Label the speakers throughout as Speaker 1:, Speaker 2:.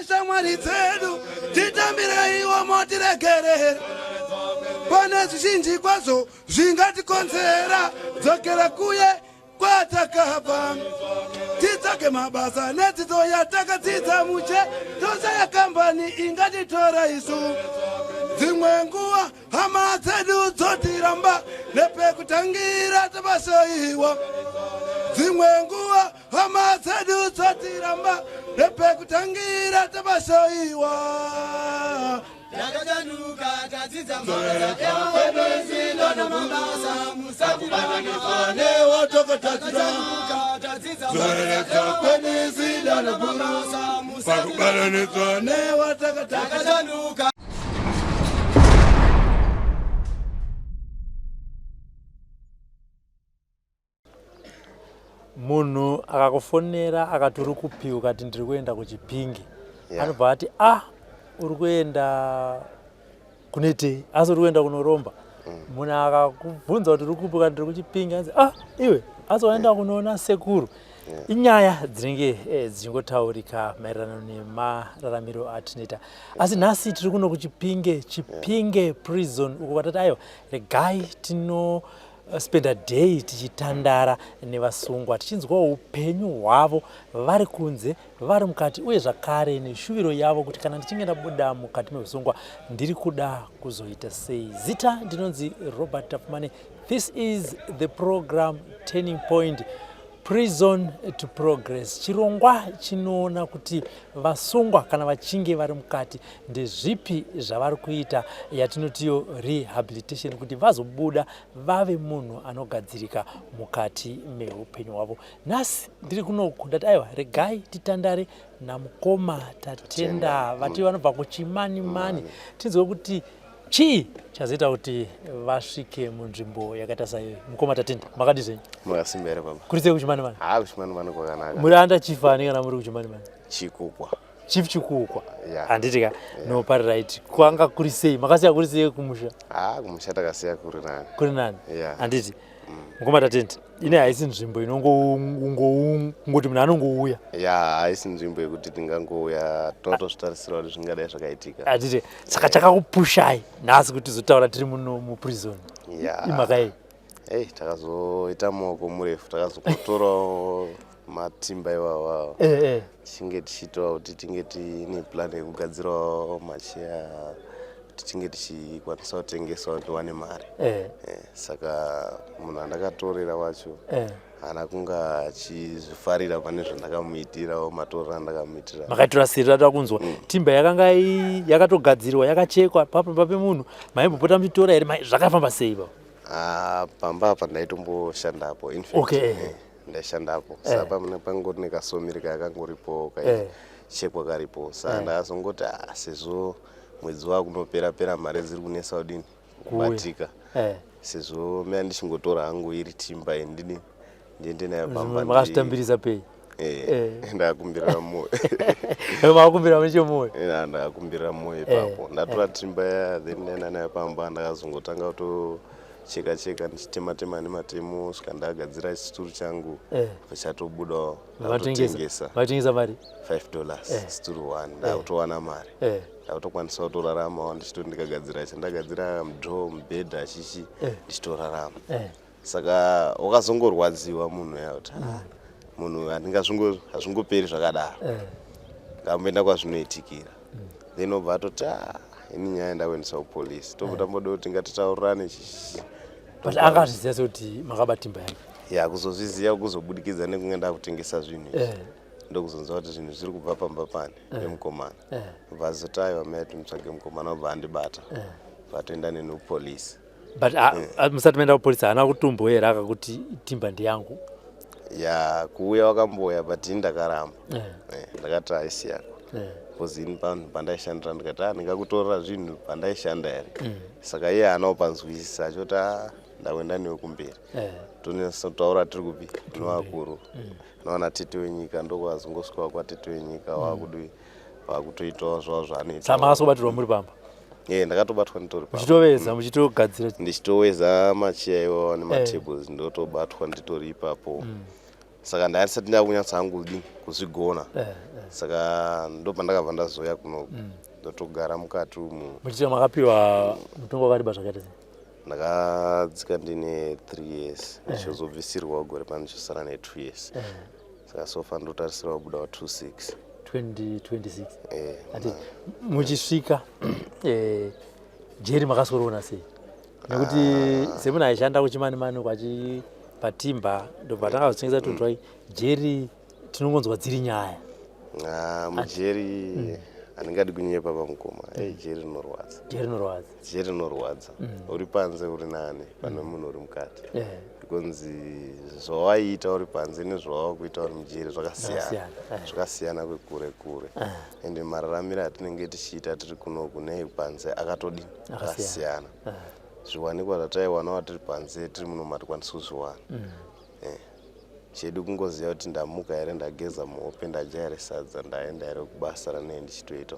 Speaker 1: Neshamwari dzedu titambireiwo motiregerera pane zvizhinji kwazvo zvingatikonzera dzokera kuye kwatakabva titsvage mabasa nedzidzo yatakadzidza mushe toshaya kambani ingatitora isu dzimwe nguva hama dzedu dzotiramba nepekutangira tapasoiwa dzimwe nguva hama dzedu dzotiramba nepekutangira tapasoiwa
Speaker 2: Takachanuka tadzidza mabasa namabasa musatibatanidzwa
Speaker 1: newatokatadzira Zoreredza kwenisida
Speaker 2: namabasa
Speaker 1: pakubatanidzwa newatakatadzira
Speaker 2: Takachanuka.
Speaker 3: Munhu akakufonera akati uri kupi ukati ndiri kuenda kuChipinge,
Speaker 4: Yeah.
Speaker 3: anobva ati ah uri kuenda kunetei asi uri kuenda kunoromba. Munhu akakubvunza kuti uri kupi ukati ndiri kuChipinge anzi ah iwe asi waenda kunoona sekuru. Inyaya dzinenge dzichingotaurika maererano nemararamiro atinoita. Asi nhasi tiri kuno kuChipinge, Chipinge Prison uko kwatati aiwa regai tino spenda day tichitandara nevasungwa tichinzwawo upenyu hwavo vari kunze vari mukati uye zvakare neshuviro yavo kuti kana ndichinge ndabuda mukati meusungwa ndiri kuda kuzoita sei. Zita ndinonzi Robert Tapfumane. This is the program Turning Point, Prison to Progress, chirongwa chinoona kuti vasungwa kana vachinge vari mukati ndezvipi zvavari kuita yatinotiyo rehabilitation kuti vazobuda vave munhu anogadzirika mukati meupenyu hwavo. Nhasi ndiri kunoku ndati aiwa regai titandare namukoma Tatenda vati vanobva kuChimanimani tinzwe kuti chii chazoita kuti vasvike munzvimbo yakaita saiyoyi. Mukoma Tatenda, makadi zvenyu?
Speaker 4: Makasimba here baba?
Speaker 3: Kuri sei kuChimanimani?
Speaker 4: Haa, kuChimanimani kwakanaka.
Speaker 3: Muri anda chief ani kana muri kuChimanimani?
Speaker 4: Chikukwa.
Speaker 3: Chief Chikukwa.
Speaker 4: Yeah.
Speaker 3: Handiti ka? No, pari right. Kwanga kuri sei? Makasiya kuri sei kumusha?
Speaker 4: Haa, kumusha takasiya kuri nani.
Speaker 3: Kuri nani?
Speaker 4: Yeah.
Speaker 3: Handiti? Mukoma Tatenda, ine haisi nzvimbo inongoti munhu anongouya.
Speaker 4: Ya, haisi nzvimbo yekuti tingangouya, tinotozvitarisira kuti zvingadai zvakaitika.
Speaker 3: Handiti? Saka chakakupushai nhasi kuti tizotaura tiri muno muprison
Speaker 4: Ya.
Speaker 3: imhaka yei?
Speaker 4: Ei, takazoita maoko murefu, takazokotorawo matimba iwawawo. Tichinge tichiitawo kuti tinge tiine plan yekugadzirawo macheya kuti tinge tichikwanisa kutengesawo tiwane mari. Saka munhu andakatorera wacho haana kunge achizvifarira pane zvandakamuitirawo, matorero andakamuitira.
Speaker 3: Makaitora siri rada kunzwa timba yakanga yakatogadzirwa yakachekwa pamba pemunhu, maimbopota muchitora here? Zvakafamba sei baba?
Speaker 4: Ah, pamba apa ndaitomboshandapo in fact. Ndaishandapo saka pamwe pangori nekasomiri kakangoripo kaichekwa karipo saka ndakazongoti ah, sezvo mwedzi wakunopera pera mari dziri kunetsa kudini kubatika sezvo mea ndichingotora hangu iri timba iyi ndini ndiende nayo pamba.
Speaker 3: Makazvitambirisa pei?
Speaker 4: Ndakakumbirira moyo.
Speaker 3: Makakumbira nechemoyo?
Speaker 4: Ndakakumbirira moyo ipapo, ndatora timba ya, then ndaenda nayo pamba, ndakazongotanga kutocheka cheka ndichitema tema nematemo svika ndagadzira chituru changu chatobudawo. Ndakutotengesa.
Speaker 3: Matengesa mari?
Speaker 4: $5 situru 1, ndakutowana mari, ndakutokwanisa kutoraramawo ndichitoti ndikagadzira chandagadzira, mudhoo, mubhedha, chichi, ndichitorarama. Saka wakazongorwadziwa munhu ya kuti ah, munhu hazvingoperi zvakadaro, ngamboenda kwazvinoitikira. Then obva atoti ah, ini nyaya ndakuendesa kupolisi, tobva tamboda kuti ngatitaurirane chichi.
Speaker 3: But anga azviziva sekuti makaba timba yake?
Speaker 4: Ya, kuzozviziva kuzobudikidza nekunge ndakutengesa zvinhu izvi. Ndokuzonzwa kuti zvinhu zviri kubva pamba pane pemukomana. Bva azoti aiwa, mai timutsvage mukomana, obva andibata, bva toenda neni kupolisi.
Speaker 3: But musati maenda kupolisi haana kutomboya here akakuti timba ndiyangu?
Speaker 4: Ya, kuuya wakambouya, but ini ndakaramba. Ndakati haisi yako because ini panhu pandaishandira ndikati ah, ndingakutorera zvinhu pandaishanda here? Saka iye haana kupanzwisisa, achoti ah, ndakuenda newe kumberi, tonyasotaura tiri kupi nevakuru nawana tete wenyika. Ndokwazongosvikawo kwatete wenyika, wakudi wakutoitawo zvavo zvaanoita.
Speaker 3: Saka makasobatirwa muri pamba?
Speaker 4: Ndakatobatwa nditori pamba.
Speaker 3: Muchitoveza, muchitogadzira?
Speaker 4: Ndichitoweza macheya iwawa nematables, ndotobatwa nditori ipapo. Saka ndanga ndisati ndakunyatsa hangu kudini kuzvigona. Saka ndopandakabva ndazouya kuno, ndotogara mukati umu.
Speaker 3: Muchiti makapiwa mutongo wakareba zvakaita sei?
Speaker 4: Ndakadzika ndine 3 years, ndichizobvisirwawo gore pano, ndichosara ne2 years. Saka so far ndotarisira kubudawo 26.
Speaker 3: 2026?
Speaker 4: Eh.
Speaker 3: Ati muchisvika jeri makasweriona sei? Nekuti semunhu aishanda kuChimanimani kwachi patimber, ndobva tanga kuzotengesa tunhu, jeri tinongonzwa dziri nyaya.
Speaker 4: Ah, mujeri handingadi kunyepa pamukoma. Ei, jeri rinorwadza.
Speaker 3: Jeri rinorwadza.
Speaker 4: Jeri rinorwadza. Uri panze uri nani pane munhu uri mukati, because zvawaiita uri panze nezvawakuita uri mujeri zvakasiyana.
Speaker 3: Zvakasiyana.
Speaker 4: Zvakasiyana kwekure kure. Ende mararamiro atinenge tichiita tiri kunoku nepanze akatodini?
Speaker 3: Akasiyana.
Speaker 4: Akasiyana. Zviwanikwa zvataiwanawo tiri panze, tiri muno matikwanisi kuzviwana. Chedu kungoziva kuti ndamuka here, ndageza muhope, ndadya here sadza, ndaenda here kubasa ranei ndichitoita.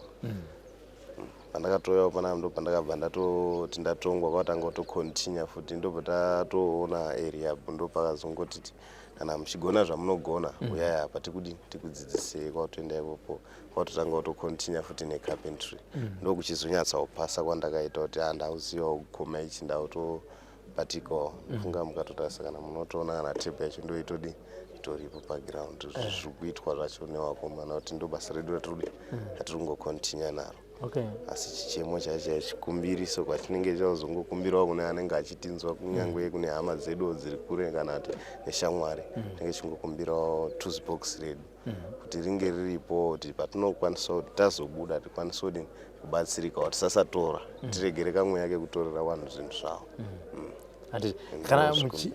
Speaker 4: Pandakatoyawo panapa, ndo pandakabva ndatoti ndatongwa, kwatanga kutocontinue futi, ndobva tatoona area apo, ndo pakazongotiti kana muchigona zvamunogona, uyai apa tikudini, tikudzidzisei. Kwatoenda ipopo, kwatotanga kutocontinue futi necarpentry, ndokuchizonyatsakupasa kwandakaita kuti ah, ndauzivawo kukoma ichi, ndautobatikawo. Funga mukatotarisa kana munotoona kana table yacho ndoitodi itoripo paground, zviri kuitwa zvacho nevakomana, kuti ndo basa redu ratiri ratiri kungocontinue naro. Asi chichemo chaicho chikumbiriso kwatinenge chauzongokumbirawo kune anenge achitinzwa, kunyange kune hama dzedu dziri kure kana kuti neshamwari, tinenge tichingokumbirawo tools box redu kuti ringe riripo, kuti patinokwanisa kuti tazobuda tikwanise kudini, kubatsirikawo, tisasatora, tiregere kamweya kekutorera vanhu zvinhu zvavo.
Speaker 3: Handiti kana muchi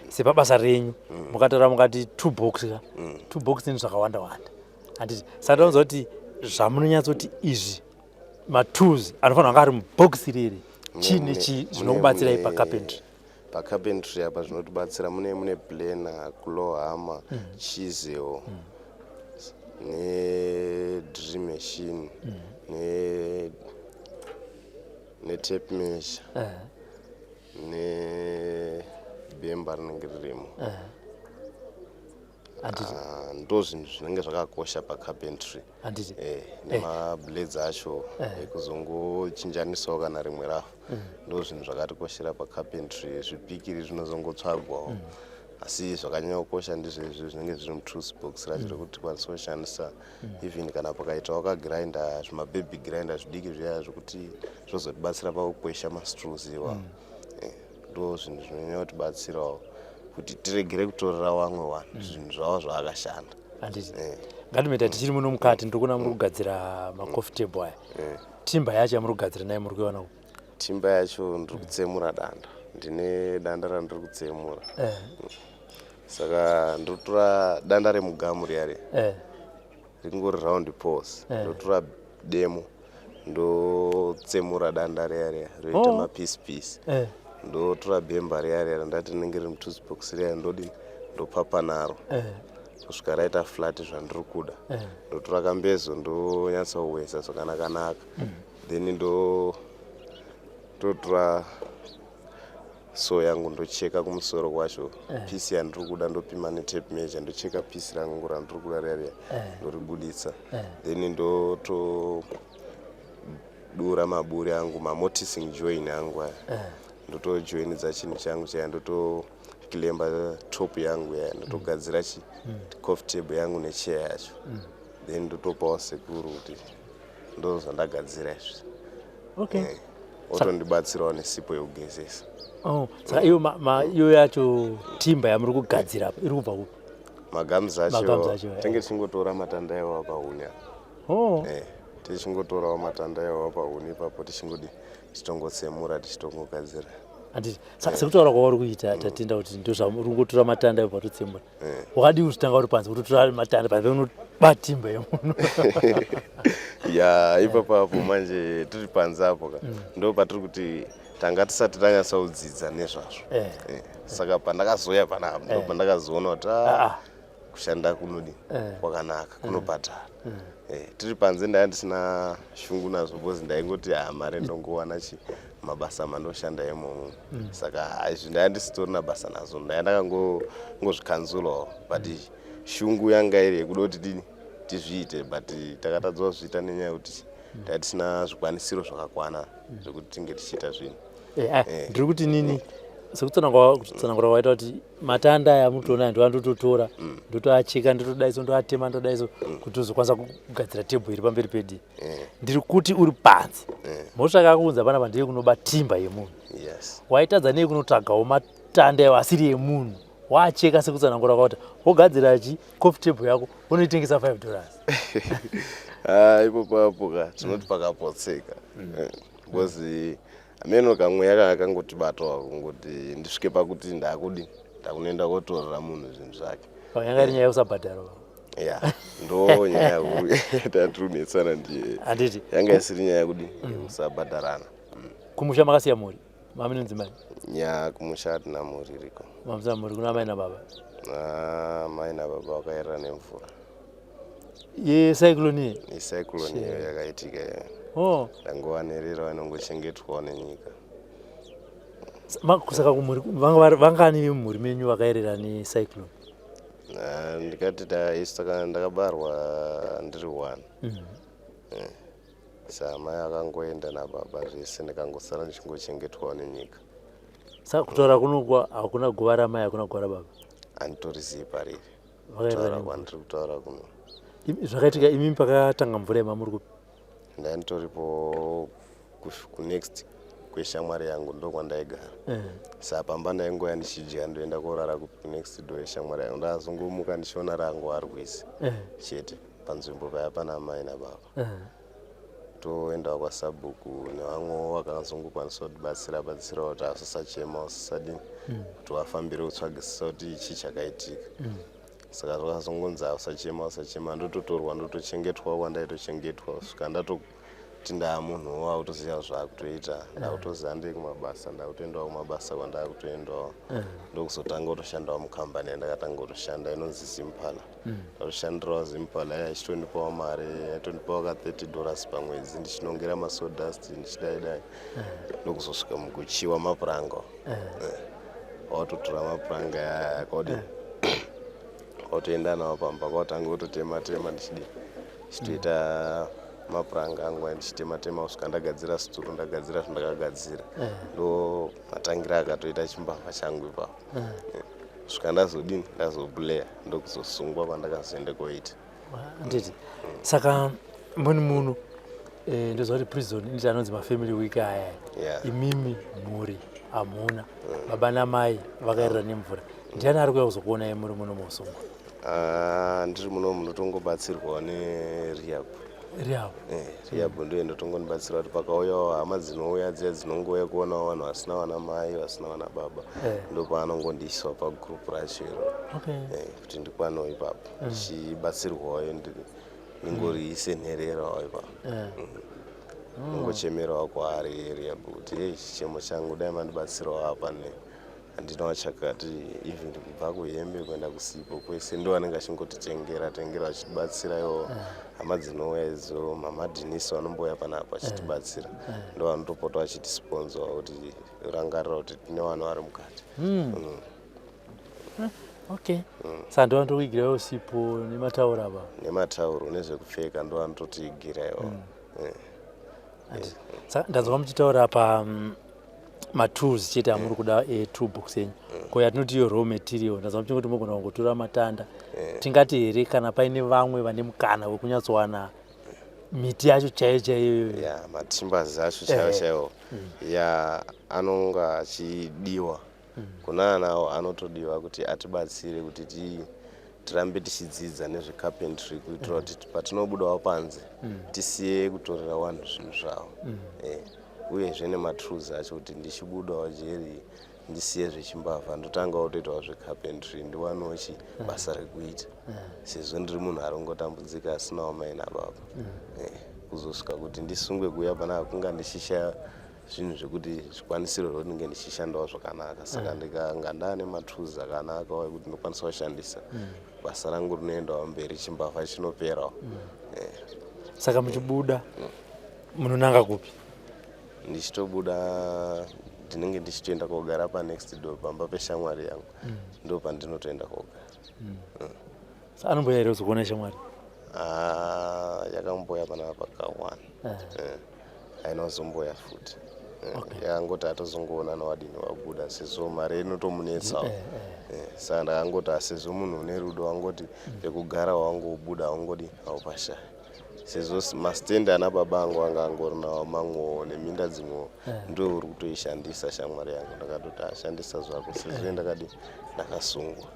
Speaker 3: sepabasa renyu mukataura mukati toolbox ka, toolbox ine zvakawanda wanda, handiti? Saka ndaunza kuti zvamunonyatsoti izvi matools anofanira kunge ari mubhokisi riri chii nechii zvinokubatsirai pacarpentry?
Speaker 4: Pacarpentry apa zvinotibatsira mune planer, claw hammer, chisel, nedrill machine, netape measure, nebhemba rinenge ririmo.
Speaker 3: Handiti?
Speaker 4: Ah, ndo zvinhu zvinenge zvakakosha pacarpentry.
Speaker 3: Handiti?
Speaker 4: Nemablades acho ekuzongochinjanisawo kana rimwe rafa. Ndo zvinhu zvakatikoshera pacarpentry. Zvipikiri zvinozongotsvagwawo, asi zvakanyanya kukosha ndizvezvi zvinenge zviri mutools box racho, rekuti tikwanise kushandisa even kana pakaitawo kagrinder, zvimababy grinder zvidiki zviya zvekuti zvozotibatsira pakukwesha mastools iwawo. Ndo zvinhu zvinonyanya kutibatsirawo kuti tiregere kutorera vamwe vanhu zvinhu zvavo zvaakashanda.
Speaker 3: Handiti? Ngatimoita tichiri muno mukati, ndiri kuona muri kugadzira macoffee table aya. Timber yacho yamuri kugadzira nayo muri kuiona kupi?
Speaker 4: Timber yacho ndiri kutsemura danda, ndine danda randiri kutsemura. Saka ndotora danda remugamu riya riya ringori round post, ndotora demo, ndotsemura danda riya riya, roita mapiece piece. Ndotora bhemba riya riya randati rinenge riri mutools box riya, ndodini, ndopapa naro kusvika raita flat zvandiri kuda. Ndotora kambezo, ndonyatsowesa zvakanaka-naka, then ndo ndotora saw yangu, ndocheka kumusoro kwacho piece yandiri kuda, ndopima netape measure, ndocheka piece rangu randiri kuda riya riya, ndoribuditsa, then ndotodura maburi angu, mamortising join angu aya, ndotojoinidza chinhu changu chaya, ndotoclampa top yangu yaya, ndotogadzira chi coffee table yangu nechair yacho, then ndotopawo sekuru kuti ndo zvandagadzira izvi. Otondibatsirawo nesipo yekugezesa.
Speaker 3: Oh, saka iyo iyo yacho timber yamuri kugadzira apa iri kubva kupi?
Speaker 4: Magums.
Speaker 3: Magums
Speaker 4: acho
Speaker 3: acho,
Speaker 4: tinge tichingotora matanda iwawo pahuni apa. Tichingotorawo matanda iwawo pahuni ipapo, tichingodi, tichitongotsemura, tichitongogadzira.
Speaker 3: Handiti saka sekutaura kwauri kuita, tatenda kuti ndozvamuri kungotora matanda ibva totsemura, wakadii kuzvitanga uri panze, kutotora matanda panze unoba timber yemunhu?
Speaker 4: Ya, ipapo apo manje tiri panze apo ka, ndo patiri kuti tanga tisati tanyatsa kudzidza nezvazvo. Saka pandakazoya panapa, ndo pandakazoona kuti ah, kushanda kunodi kwakanaka, kunobhadhara. Tiri panze ndanga ndisina shungu nazvo, because ndaingoti ha, mari ndongowana chi Mabasa mandoshanda imomo. Saka haizvi ndaya ndisitorina basa nazvo, ndaya ndakangozvikanzulawo, but shungu yanga iri yekuda kuti dini tizviite, but takatadza kuzviita nenyaya yekuti tanga tisina zvikwanisiro zvakakwana zvekuti tinge tichiita zvinhu.
Speaker 3: Ndiri kuti nini, sekutsanangura kwaita kuti matanda aya mutoona ndoandototora, ndotoacheka, ndotodaiso, ndoatema, ndodaiso kuti uzokwanisa kugadzira tebho iri pamberi pedi. Ndiri kuti uri panze, mhosva yakakuunza panapa ndeye kunoba timba yemunhu. Waitadza nei kunotsvagawo matanda iwo asiri emunhu, waacheka sekutsanangura kwakuti wogadzira chi coffee table yako, unoitengesa $5?
Speaker 4: Ah, ipo papo ka tinoti pakapotseka. Because ameno kamweya kanga kangotibatawo kungoti ndisvike pakuti ndakudi ndakunoenda kotorera munhu zvinhu zvake.
Speaker 3: Yanga iri nyaya yekusabhadharwa?
Speaker 4: Ya, ndo nyaya huru tatiri kunetsana ndiye.
Speaker 3: Handiti?
Speaker 4: Yanga isiri nyaya yekudi yekusabhadharana.
Speaker 3: Kumusha makasiya mhuri, mami nenzimai?
Speaker 4: Ya, kumusha hatina mhuri iriko.
Speaker 3: Mamusina mhuri, kuna amai nababa?
Speaker 4: Ah, mai nababa vakayerera nemvura.
Speaker 3: Yecyclone iye?
Speaker 4: Icyclone iyo yakaitika iyo.
Speaker 3: Oh.
Speaker 4: Ndangovanerera, vanongochengetwawo nenyika.
Speaker 3: Saka kumhuri vangani vemumhuri menyu vakayerera necyclone?
Speaker 4: Ah, ndikati isu ndakabarwa ndiri one. Saka mai akangoenda nababa zvese, ndikangosara ndichingochengetwawo nenyika.
Speaker 3: Saka kutaura kunokwa hakuna guva ramai, hakuna guva rababa?
Speaker 4: Handitorizivi pariri.
Speaker 3: Vakayerera
Speaker 4: Kutaura
Speaker 3: nemvura.
Speaker 4: Kwandiri kutaura kuno.
Speaker 3: Zvakaitika imimi pakatanga mvura yemamuri kupi?
Speaker 4: Ndanditoripo kunext kweshamwari yangu, ndokwandaigara. Saka pamba ndaingoya ndichidya, ndoenda korara kunext door yeshamwari yangu. Ndazongomuka ndichiona rangu arwizi chete panzvimbo paya pana mai nababa. Toendawo kwasabhuku nevamwewo vakazongokwanisa kutibatsira batsira kuti asasachema, usasadini, kuti vafambire kutsvagisisa kuti ichi chakaitika. Saka zvakazongonzi usachema, usachema, ndototorwa, ndotochengetwa kwandaitochengetwa kusvika ndatoti ndaa munhuwo akutoziva zvaakutoita. Ndakutoziva ndiri kumabasa, ndakutoendawo kumabasa kwandakutoendawo, ndokuzotanga kutoshandawo mukambani yandakatanga kutoshanda inonzi Zimpala. Ndatoshandirawo Zimpala, yachitondipawo mari, yaitondipawo ka $30 pamwedzi, ndichinongera masawdust, ndichidai dai, ndokuzosvika mukuchiwa mapuranga. Watotora mapuranga aya kodi watoenda nawo pamba, kwatanga kutotema tema, ndichidi ndichitoita mapuranga angu aya, ndichitema tema kusvika ndagadzira situru, ndagadzira zvandakagadzira. Ndo matangira akatoita chimbavha changu ipapo, kusvika ndazodini, ndazobleya, ndokuzosungwa kwandakazoenda koita.
Speaker 3: Handiti? Saka muni muno, ndoziva kuti prison inoita anonzi mafamily week aya. Imimi mhuri hamuna, baba namai vakayerera nemvura. Ndiani ari kuuya kuzokuonai muri muno muusungwa?
Speaker 4: Ah, ndiri muno munotongobatsirwawo nerehab.
Speaker 3: Rehab?
Speaker 4: Rehab ndiyo indotongondibatsira kuti pakauyawo hama dzinouya dziya, dzinongouya kuonawo vanhu vasina vana mai, vasina vana baba, ndopaanongondiisawo pagroup racho iro. Kuti ndikwanewo ipapo ndichibatsirwawo, ndingori senhererawo ipapo. Ndingochemerawo kwaari rehab kuti, "Hei, chichemo changu, dai mandibatsirawo apa, ne handinawo chakati." Even kubva kuhembe kuenda kusipo kwese, ndo vanenge achingotitengera tengera, vachitibatsira iwo hama dzinouya idzo. Mama Dhinisi vanombouya panapa vachitibatsira, ndo vanotopota vachitisponsor kuti rangarira kuti tine vanhu vari mukati.
Speaker 3: Okay, saka ndo vanotokuigirawo sipo nematauro apa?
Speaker 4: Nematauro nezvekupfeka, ndo vanototiigira iwo.
Speaker 3: Saka ndanzwa muchitaura pa matools chete amuri kuda etoolbox yenyu. Ko yatinoti iyo raw material, ndanzwa muchingoti mogona kungotora matanda. Tingati here kana paine vamwe vane mukana wekunyatsowana miti yacho chaiyo chaiyo?
Speaker 4: Ya, matimbers acho chaiwo chaiwo ya anonga achidiwa kuna anawo, anotodiwa kuti atibatsire kuti tirambe tichidzidza nezvecarpentry, kuitira kuti patinobudawo panze tisiye kutorera vanhu zvinhu zvavo. Uyezve nematools acho, kuti ndichibudawo jeri ndisiye zvechimbavha, ndotangawo kutoitawo zvecarpentry, ndiwanewo chi basa rekuita, sezvo ndiri munhu ari kungotambudzika asinawo mai nababa. Kuzosvika kuti ndisungwe kuuya panapa, kunga ndichishaya zvinhu zvekuti zvikwanisiro zvekuti ndinge ndichishandawo zvakanaka. Saka ndikanga ndaane matools akanakawo ekuti ndokwanisa kushandisa, basa rangu rinoendawo mberi, chimbavha chinoperawo.
Speaker 3: Saka muchibuda munonanga kupi?
Speaker 4: Ndichitobuda ndinenge ndichitoenda kogara panext door pamba peshamwari yangu. Ndo pandinotoenda kogara.
Speaker 3: Sa anomboya here kuzokuona shamwari?
Speaker 4: Ah, yakamboya panapa ka1. Haina kuzomboya futi. Yakangoti atozongoonana wadini wabuda sezvo mari inotomunetsawo. Saka ndakangoti sezvo munhu une rudo wangoti pekugara wangobuda wangodi haupashaya sezvo mastendi ana baba angu anga angori nawo mamwewo neminda dzimwewo ndo uri kutoishandisa shamwari yangu. Ndakatoti ashandisa zvako sezvo ndakadi ndakasungwa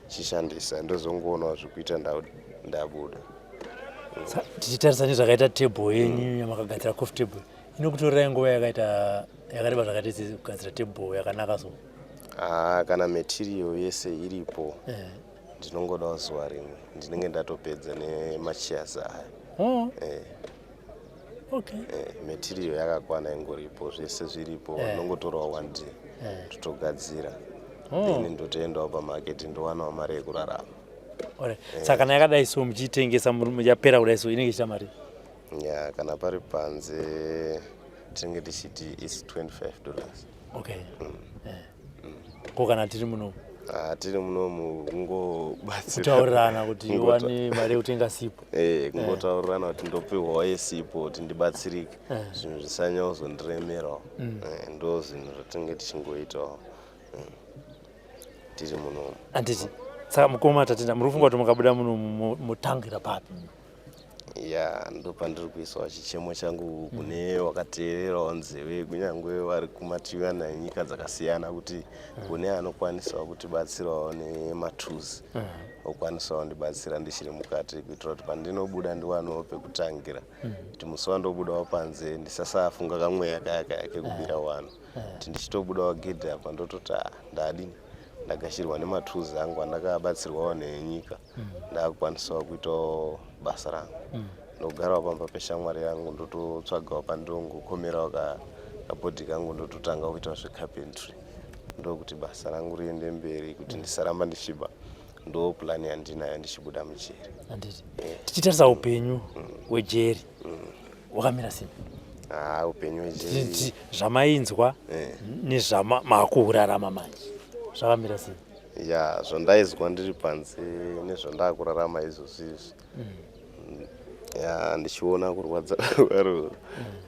Speaker 4: chishandisa ndozongoonawo zvekuita ndabuda.
Speaker 3: Tichitarisa nezvakaita table yenyu yamakagadzira, coffee table, inokutorerai nguva yakaita yakareba zvakaita sei kugadzira table yakanaka so?
Speaker 4: Ah, kana material yese iripo, ndinongodawo zuva rimwe ndinenge ndatopedza nemachairs aya. Material yakakwana ingoripo, zvese zviripo. Ndinongotorawo one day totogadzira, then ndotoendawo pamaketi ndowanawo mari yekurarama.
Speaker 3: Alright. Saka kana yakadai so muchiitengesa yapera kudai so, inenge ichiita mari?
Speaker 4: Ya, kana pari panze tinenge tichiti is $25.
Speaker 3: Okay. Ko kana tiri muno?
Speaker 4: Ah, tiri munomu kungobatsira
Speaker 3: kutaurirana kuti iwane mari yekutenga sipo.
Speaker 4: Eh, kungotaurirana kuti ndopihwawo yesipo kuti ndibatsirike, zvinhu zvisanyanya kuzondiremerawo. Ndo zvinhu zvatinenge tichingoitawo tiri munomu.
Speaker 3: Handiti. Saka mukoma Tatenda, muri kufunga kuti mukabuda muno mutangira papi?
Speaker 4: Ya, ndo pandiri kuisawo chichemo changu kune wakateererawo nzeve, kunyange vari kumativi ana enyika dzakasiyana, kuti kune anokwanisawo kutibatsirawo nematools, okwanisawo ndibatsira ndichiri mukati, kuitira kuti pandinobuda ndiwanewo pekutangira, kuti musi wandobudawo panze ndisasafunga kamweya kaya kaya kekubira vanhu, kuti ndichitobudawo gedhi apa ndototi, "Ah, ndadini, ndagashirwa nematools angu andakabatsirwawo nenyika, ndakukwanisawo kuitawo basa rangu." Ndogarawo pamba peshamwari yangu, ndototsvagawo pandongokomerawo kabhodhi kangu, ndototanga kuitawo zvecarpentry, ndokuti basa rangu riende mberi, kuti ndisaramba ndichiba. Ndo plan yandinayo ndichibuda mujeri.
Speaker 3: Handiti. Tichitarisa upenyu hwejeri, hwakamira sei?
Speaker 4: Ah, upenyu hwejeri
Speaker 3: Zvamainzwa nezvamakuurarama manje zvakamira sei?
Speaker 4: Ya, zvandaizwa ndiri panze nezvandakurarama izvozvi izvi, ya, ndichiona kurwadza kwaro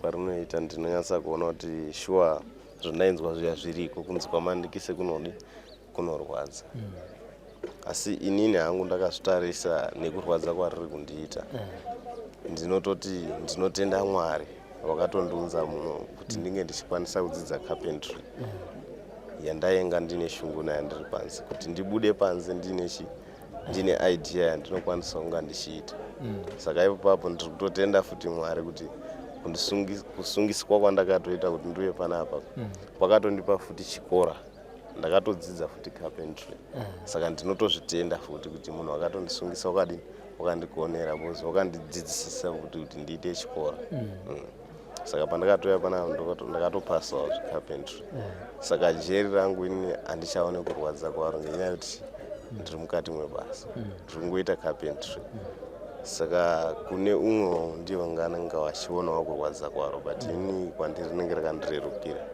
Speaker 4: kwarinoita, ndinonyatsa kuona kuti shuwa zvandainzwa zviya zviriko, kunzi kwamandikise kunodi kunorwadza. Asi inini hangu ndakazvitarisa nekurwadza kwariri kundiita, ndinototi ndinotenda Mwari wakatondiunza muno kuti ndinge ndichikwanisa kudzidza carpentry yandainga ndine shungu nayo ndiri panze, kuti ndibude panze ndine chi ndine idea yandinokwanisa kunga ndichiita. Saka ipo papo ndiri kutotenda futi Mwari kuti kusungiswa kwandakatoita kuti ndiuye panapa kwakatondipa futi chikora, ndakatodzidza futi carpentry. Saka ndinotozvitenda futi kuti munhu wakatondisungisa wakadini, wakandigonera, because wakandidzidzisisa futi kuti ndiite chikora. Saka pandakatouya panapa ndakatopasawo zvecarpentry. Saka jeri rangu inini handichaone kurwadza kwaro ngenyaya yekuti ndiri mukati mwebasa, ndiri kungoita carpentry. Saka kune umwewo ndiye vangananga vachionawo kurwadza kwaro, but ini kwandiri rinenge rakandirerukira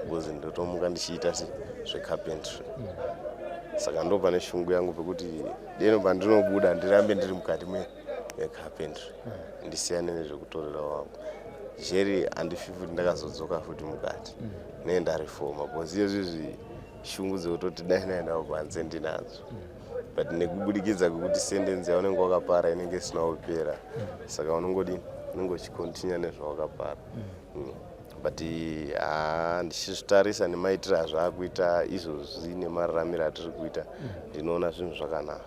Speaker 4: because ndotomuka ndichiita zvecarpentry. Saka ndo pane shungu yangu pekuti deno pandinobuda ndirambe ndiri mukati mecarpentry, ndisiyane nezvekutorera wangu jeri. Handifi futi ndakazodzoka futi mukati nee ndarefoma, because iyezvizvi shungu dzekutoti dai ndaendawo panze ndinadzo, but nekubudikidza kwekuti sentence yaunenge wakapara inenge isina kupera, saka unongodini, unenge uchicontinue nezvawakapara. But haa, ndichizvitarisa nemaitiro azvaakuita izvozvi nemararamiro atiri kuita, ndinoona zvinhu zvakanaka.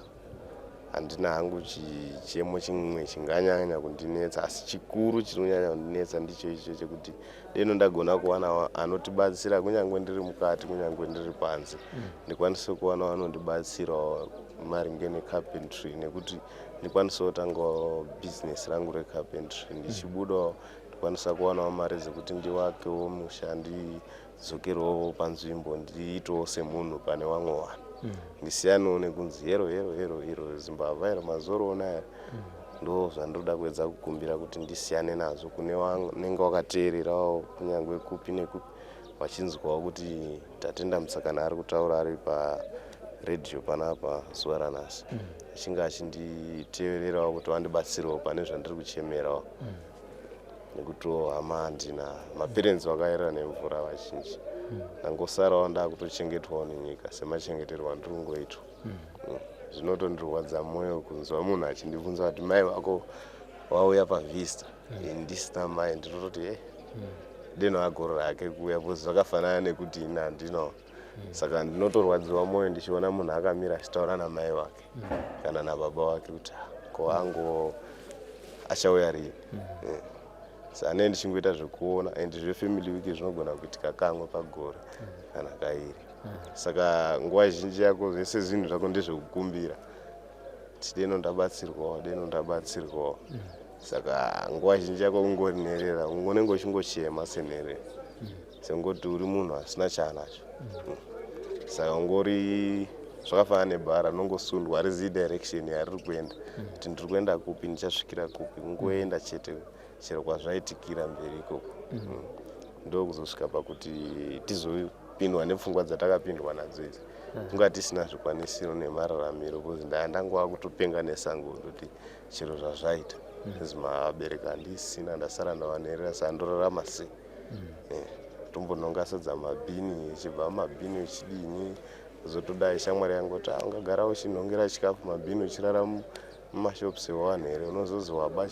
Speaker 4: Handina hangu chichemo chimwe chinganyanya kundinetsa, asi chikuru chinonyanya kundinetsa ndicho icho chekuti deno ndagona kuwana anotibatsira, kunyange ndiri mukati, kunyange ndiri panze, ndikwanise kuwana anondibatsirawo maringe necarpentry, nekuti ndikwanise kutangawo bhizinesi rangu recarpentry. Ndichibudawo ndikwanisa kuwanawo mari dzekuti ndiwakewo musha, ndidzokerewo panzvimbo, ndiitewo semunhu pane vamwe vanhu, ndisiyanewo nekunzi hero hero hero iro zimbavha iro mazoroona aya. Ndo zvandoda kuedza kukumbira kuti ndisiyane nazvo kune vanenge vakateererawo, kunyange kupi nekupi, vachinzwawo kuti Tatenda Musakana ari kutaura ari paredhiyo panapa zuva ranhasi, achinge achinditeererawo kuti vandibatsirewo pane zvandiri kuchemerawo, nekutiwo hama handina, maparents vakayerera nemvura vazhinji. Ndangosarawo ndakutochengetwawo nenyika semachengeterwo andiri kungoitwa. Zvinotondirwadza mwoyo kunzwa munhu achindibvunza kuti mai vako wauya pavista, ndisina mai. Ndinototi e deno agoro rake kuuya, because zvakafanana nekuti ini handinawo. Saka ndinotorwadziwa mwoyo ndichiona munhu akamira achitaura namai vake kana nababa vake kuti, "Ah, ko ango achauya rini?" Saka nee ndichingoita zvekuona, and zvefamily week zvinogona kuitika kamwe pagore kana kairi. Saka nguva zhinji yako zvese zvinhu zvako ndezvekukumbira kuti deno ndabatsirwawo, deno ndabatsirwawo. Saka nguva zhinji yako kungori nherera, unenge uchingochema senherera, sengoti uri munhu asina chaanacho. Saka ungori zvakafanana nebhara rinongosundwa, harizivi direction yariri kuenda, kuti ndiri kuenda kupi, ndichasvikira kupi. Kungoenda chete, chero kwazvaitikira mberi ikoko. Ndokuzosvika pakuti tizopindwa nepfungwa dzatakapindwa nadzo idzi, kunga tisina zvikwanisiro nemararamiro, because ndaya ndangova kutopenga nesango, kuti chero zvazvaita, because mabereki handisina, ndasara ndavanherera, saka ndorarama sei? Tombonhonga sadza mabhini, ichibva mumabhini uchidini, zotodai shamwari yangu kuti, "Ah, ungagara uchinhongera chikafu mabhini, uchirara mumashops ewanhu here? Unozozi waba."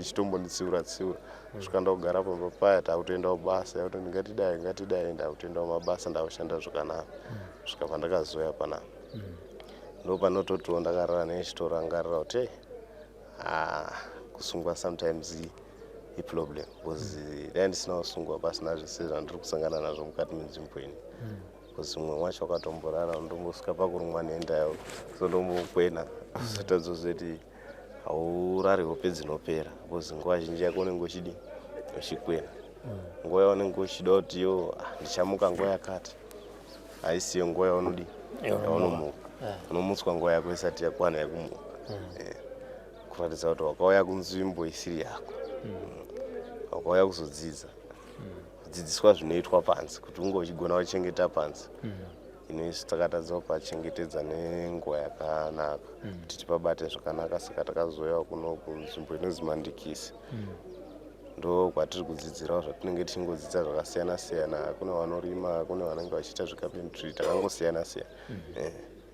Speaker 4: Chitombonditsiura tsiura kusvika ndakugara pamba paya. Takutoendawo basa, yakuti ngatidai, ngatidai, ndakutoendawo mabasa, ndakushanda zvakanaka kusvika pandakazoya panapa. Ndo panototiwo ndakarara nechitorangarira kuti, "Hey, ah, kusungwa sometimes iproblem," because dai ndisina kusungwa, pasina zvese zvandiri kusangana nazvo mukati menzvimbo ini, because mumwe wacho wakatomborara, ndombosvika pakurumwa nendayo, zondombokwena zotadzozoti haurari hope dzinopera, because nguva zhinji yako unenge uchidi uchikwena. Nguva yaunenge uchida kuti yo, ah, ndichamuka nguva yakati, haisiyo nguva yaunodi yaunomuka. Unomutswa nguva yako isati yakwana yekumuka. Kuratidza kuti wakauya kunzvimbo isiri yako. Wakauya kuzodzidza, kudzidziswa zvinoitwa panze, kuti unge uchigona kuchengeta panze. Ino isu takatadza kupachengetedza nenguva yakanaka kuti tipabate zvakanaka. Saka takazouyawo kuno kunzvimbo inonzi Mandikisi, ndo kwatiri kudzidzirawo zvatinenge tichingodzidza zvakasiyana siyana. Kune vanorima, kune vanenge vachiita zvecarpentry, takangosiyana siyana.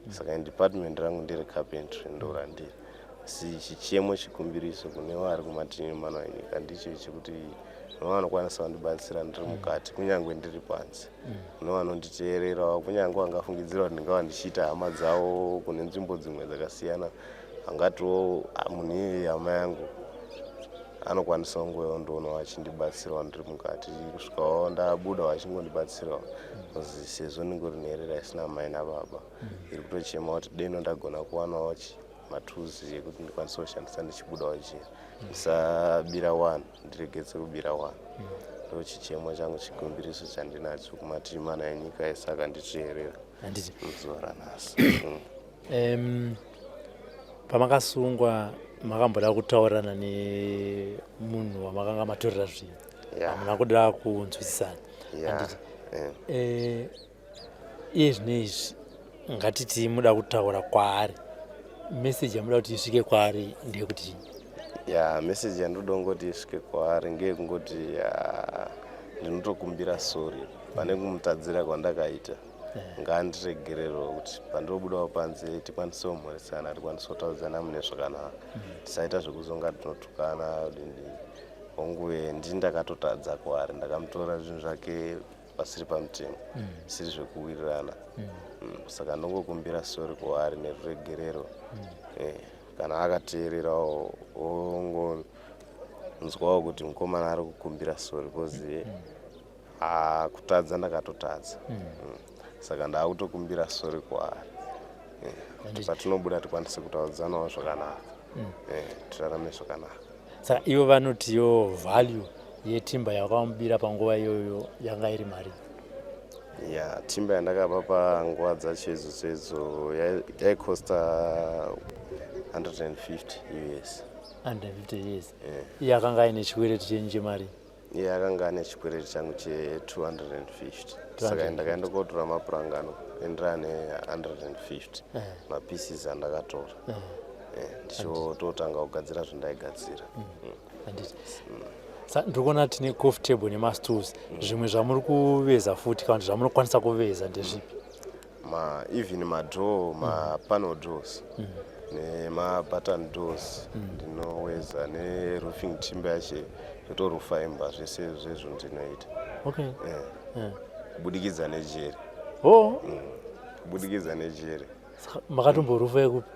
Speaker 4: Saka department rangu ndere carpentry, ndo randiri. Asi chichemo, chikumbiriso kune vari kumativi mana enyika ndicho chekuti nevanokwanisa kundibatsira ndiri mukati, kunyange ndiri panze, kune vanonditeererawo, kunyange vangafungidzira kuti ndingava ndichiita hama dzavo kune nzvimbo dzimwe dzakasiyana, angatiwo, "Ah, munhu iyeye hama yangu," anokwanisa kungoyawo ndoonawo achindibatsirawo ndiri mukati kusvikawo ndabuda, vachingondibatsirawo, because sezvo ndingori nherera isina mai nababa, iri kutochema kuti deno ndagona kuwanawo matuzi ekuti ndikwanise kushandisa ndichibudawo jeri, ndisabira wanhu, ndiregedze kubira wanhu. Ndo chichemo changu, chikumbiriso chandinacho kumativi mana enyika ese akanditeerera
Speaker 3: Handiti.
Speaker 4: muzuva ranhasi.
Speaker 3: Pamakasungwa makamboda kutaurirana nemunhu wamakanga matorera zvinhu? Hamuna kuda kunzwisisana?
Speaker 4: Yeah.
Speaker 3: Handiti.
Speaker 4: Eh.
Speaker 3: Iye zvino izvi, ngatiti muda kutaura kwaari, meseji yamuda kuti isvike kwaari ndeyekuti chii?
Speaker 4: Ya, meseji yandoda kungoti isvike kwaari ngeyekungoti, ndinotokumbira sorry pane kumutadzira kwandakaita. Ngaandiregererewo kuti pandinobudawo panze tikwanise kumhoresana, tikwanise kutaudzana mune zvakanaka, tisaita zvekuzonga tinotukana dindi. Hongu, ndini ndakatotadza kwaari, ndakamutora zvinhu zvake pasiri pamutemo, zvisiri zvekuwirirana. Saka ndongokumbira sorry kwaari neruregerero. Kana akateererawo, ongonzwawo kuti mukomana ari kukumbira sorry, because ah, kutadza ndakatotadza. Saka ndaakutokumbira sorry kwaari, kuti patinobuda tikwanise kutaudzanawo zvakanaka, tirarame zvakanaka.
Speaker 3: Saka ivo vanotiyo value yetimber yakamubira panguva iyoyo yanga iri mari?
Speaker 4: Ya, timber yandakapa panguva dzacho idzodzo idzo yaikosta 150 US.
Speaker 3: 150 years. Iye akanga aine chikwereti chenyu chemari?
Speaker 4: Iye akanga ane chikwereti changu che250, saka ndakaenda kotora mapuranga anoenderana ne150 mapieces andakatora, ndichototanga kugadzira zvandaigadzira.
Speaker 3: Handiti. Ndiri kuona tine coffee table nemastools. Zvimwe zvamuri kuveza futi kana kuti zvamunokwanisa kuveza ndezvipi?
Speaker 4: Ma even madoor, mapanel doors nemabutton doors ndinoweza, neroofing timber yacho yotorufa imba, zvese zvezvo ndinoita. Kubudikidza nejeri. Kubudikidza nejeri.
Speaker 3: Saka makatomborufa yekupi?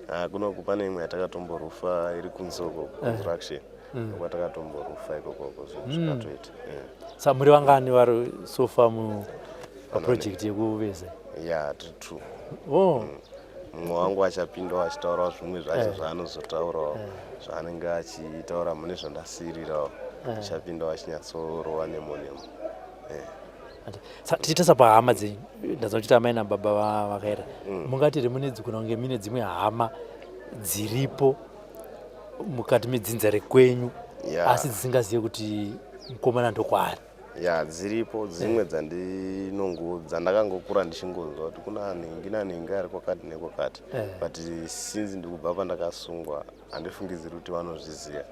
Speaker 4: Ah, kunoku pane imwe yatakatomborufa iri kunze uko, construction, kwatakatomborufa ikokoko, zvinhu zvikatoita.
Speaker 3: Saka muri vangani vari so far paproject yekuveza?
Speaker 4: Ya, tiri two. Mumwe wangu achapindawo achitaurawo zvimwe zvacho zvaanozotaurawo, zvaanenge achitaura mune zvandasiyirirawo, achapindawo achinyatsorowa nemo nemo.
Speaker 3: Saka tichitarisa pahama dzenyu, ndazwa kuchiti amai nababa vakaera, mungati here mune kuna kunge mune dzimwe hama dziripo mukati medzinza rekwenyu asi dzisingazive kuti mukomana ndokwaari?
Speaker 4: Ya, dziripo dzimwe dzandakangokura ndichingonzwa kuti kuna nhingi nanhingi ari kwakati nekwakati, but since ndikubva pandakasungwa, handifungidziri kuti vanozviziva,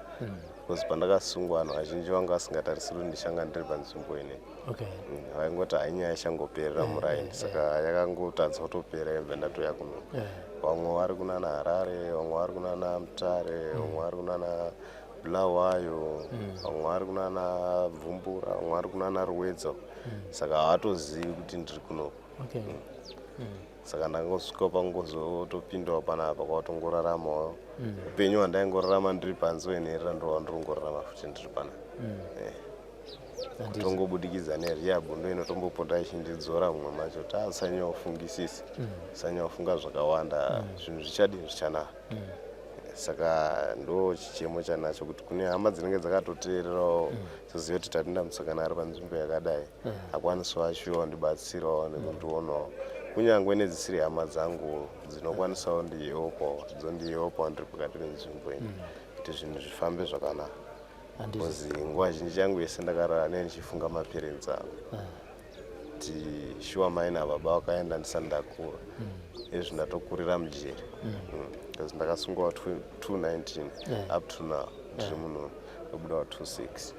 Speaker 4: because pandakasungwa vanhu vazhinji vanga vasingatarisiri kuti ndichanga ndiri panzvimbo inei. Vaingoti hainyaya ichangoperera muraini, saka yakangotadza kutopera, ibva ndatoya kuno. Vamwe vari kunana Harare, vamwe vari kunana Mutare, vamwe vari kunana Bulawayo, vamwe vari kunana Bvumbura, vamwe vari kunana Ruwedzo, saka havatozivi kuti ndiri kunoku. Saka ndangosvika pangozotopindawo panapa, kwatongoraramawo upenyu hwandaingorarama ndiri panze wenherera, ndova ndiri futi ndiri panapa. Kutongobudikidza nerehab ndo inotombopota ichindidzora mumwe macho kuti asanyanyofungisisa, usanyanyofunga zvakawanda, zvinhu zvichadii, zvichanaka. Saka ndo chichemo chanacho kuti kune hama dzinenge dzakatoteererawo, dzoziva kuti Tatenda Musakana ari panzvimbo yakadai, akwanisawo achiuyawo ndibatsirawo nekundionawo, kunyange nedzisiri hama dzangu dzinokwanisawo ndihelpawo, dzondihelpawo ndiri pakati penzvimbo ino, kuti zvinhu zvifambe zvakanaka, because nguva zhinji yangu yese ndakarara nee ndichifunga maparents angu, kuti shuwa mai nababa vakaenda ndisati ndakura, izvi ndatokurira mujeri, because ndakasungwa 219, up to now ndiri munhu ndobudawo 26.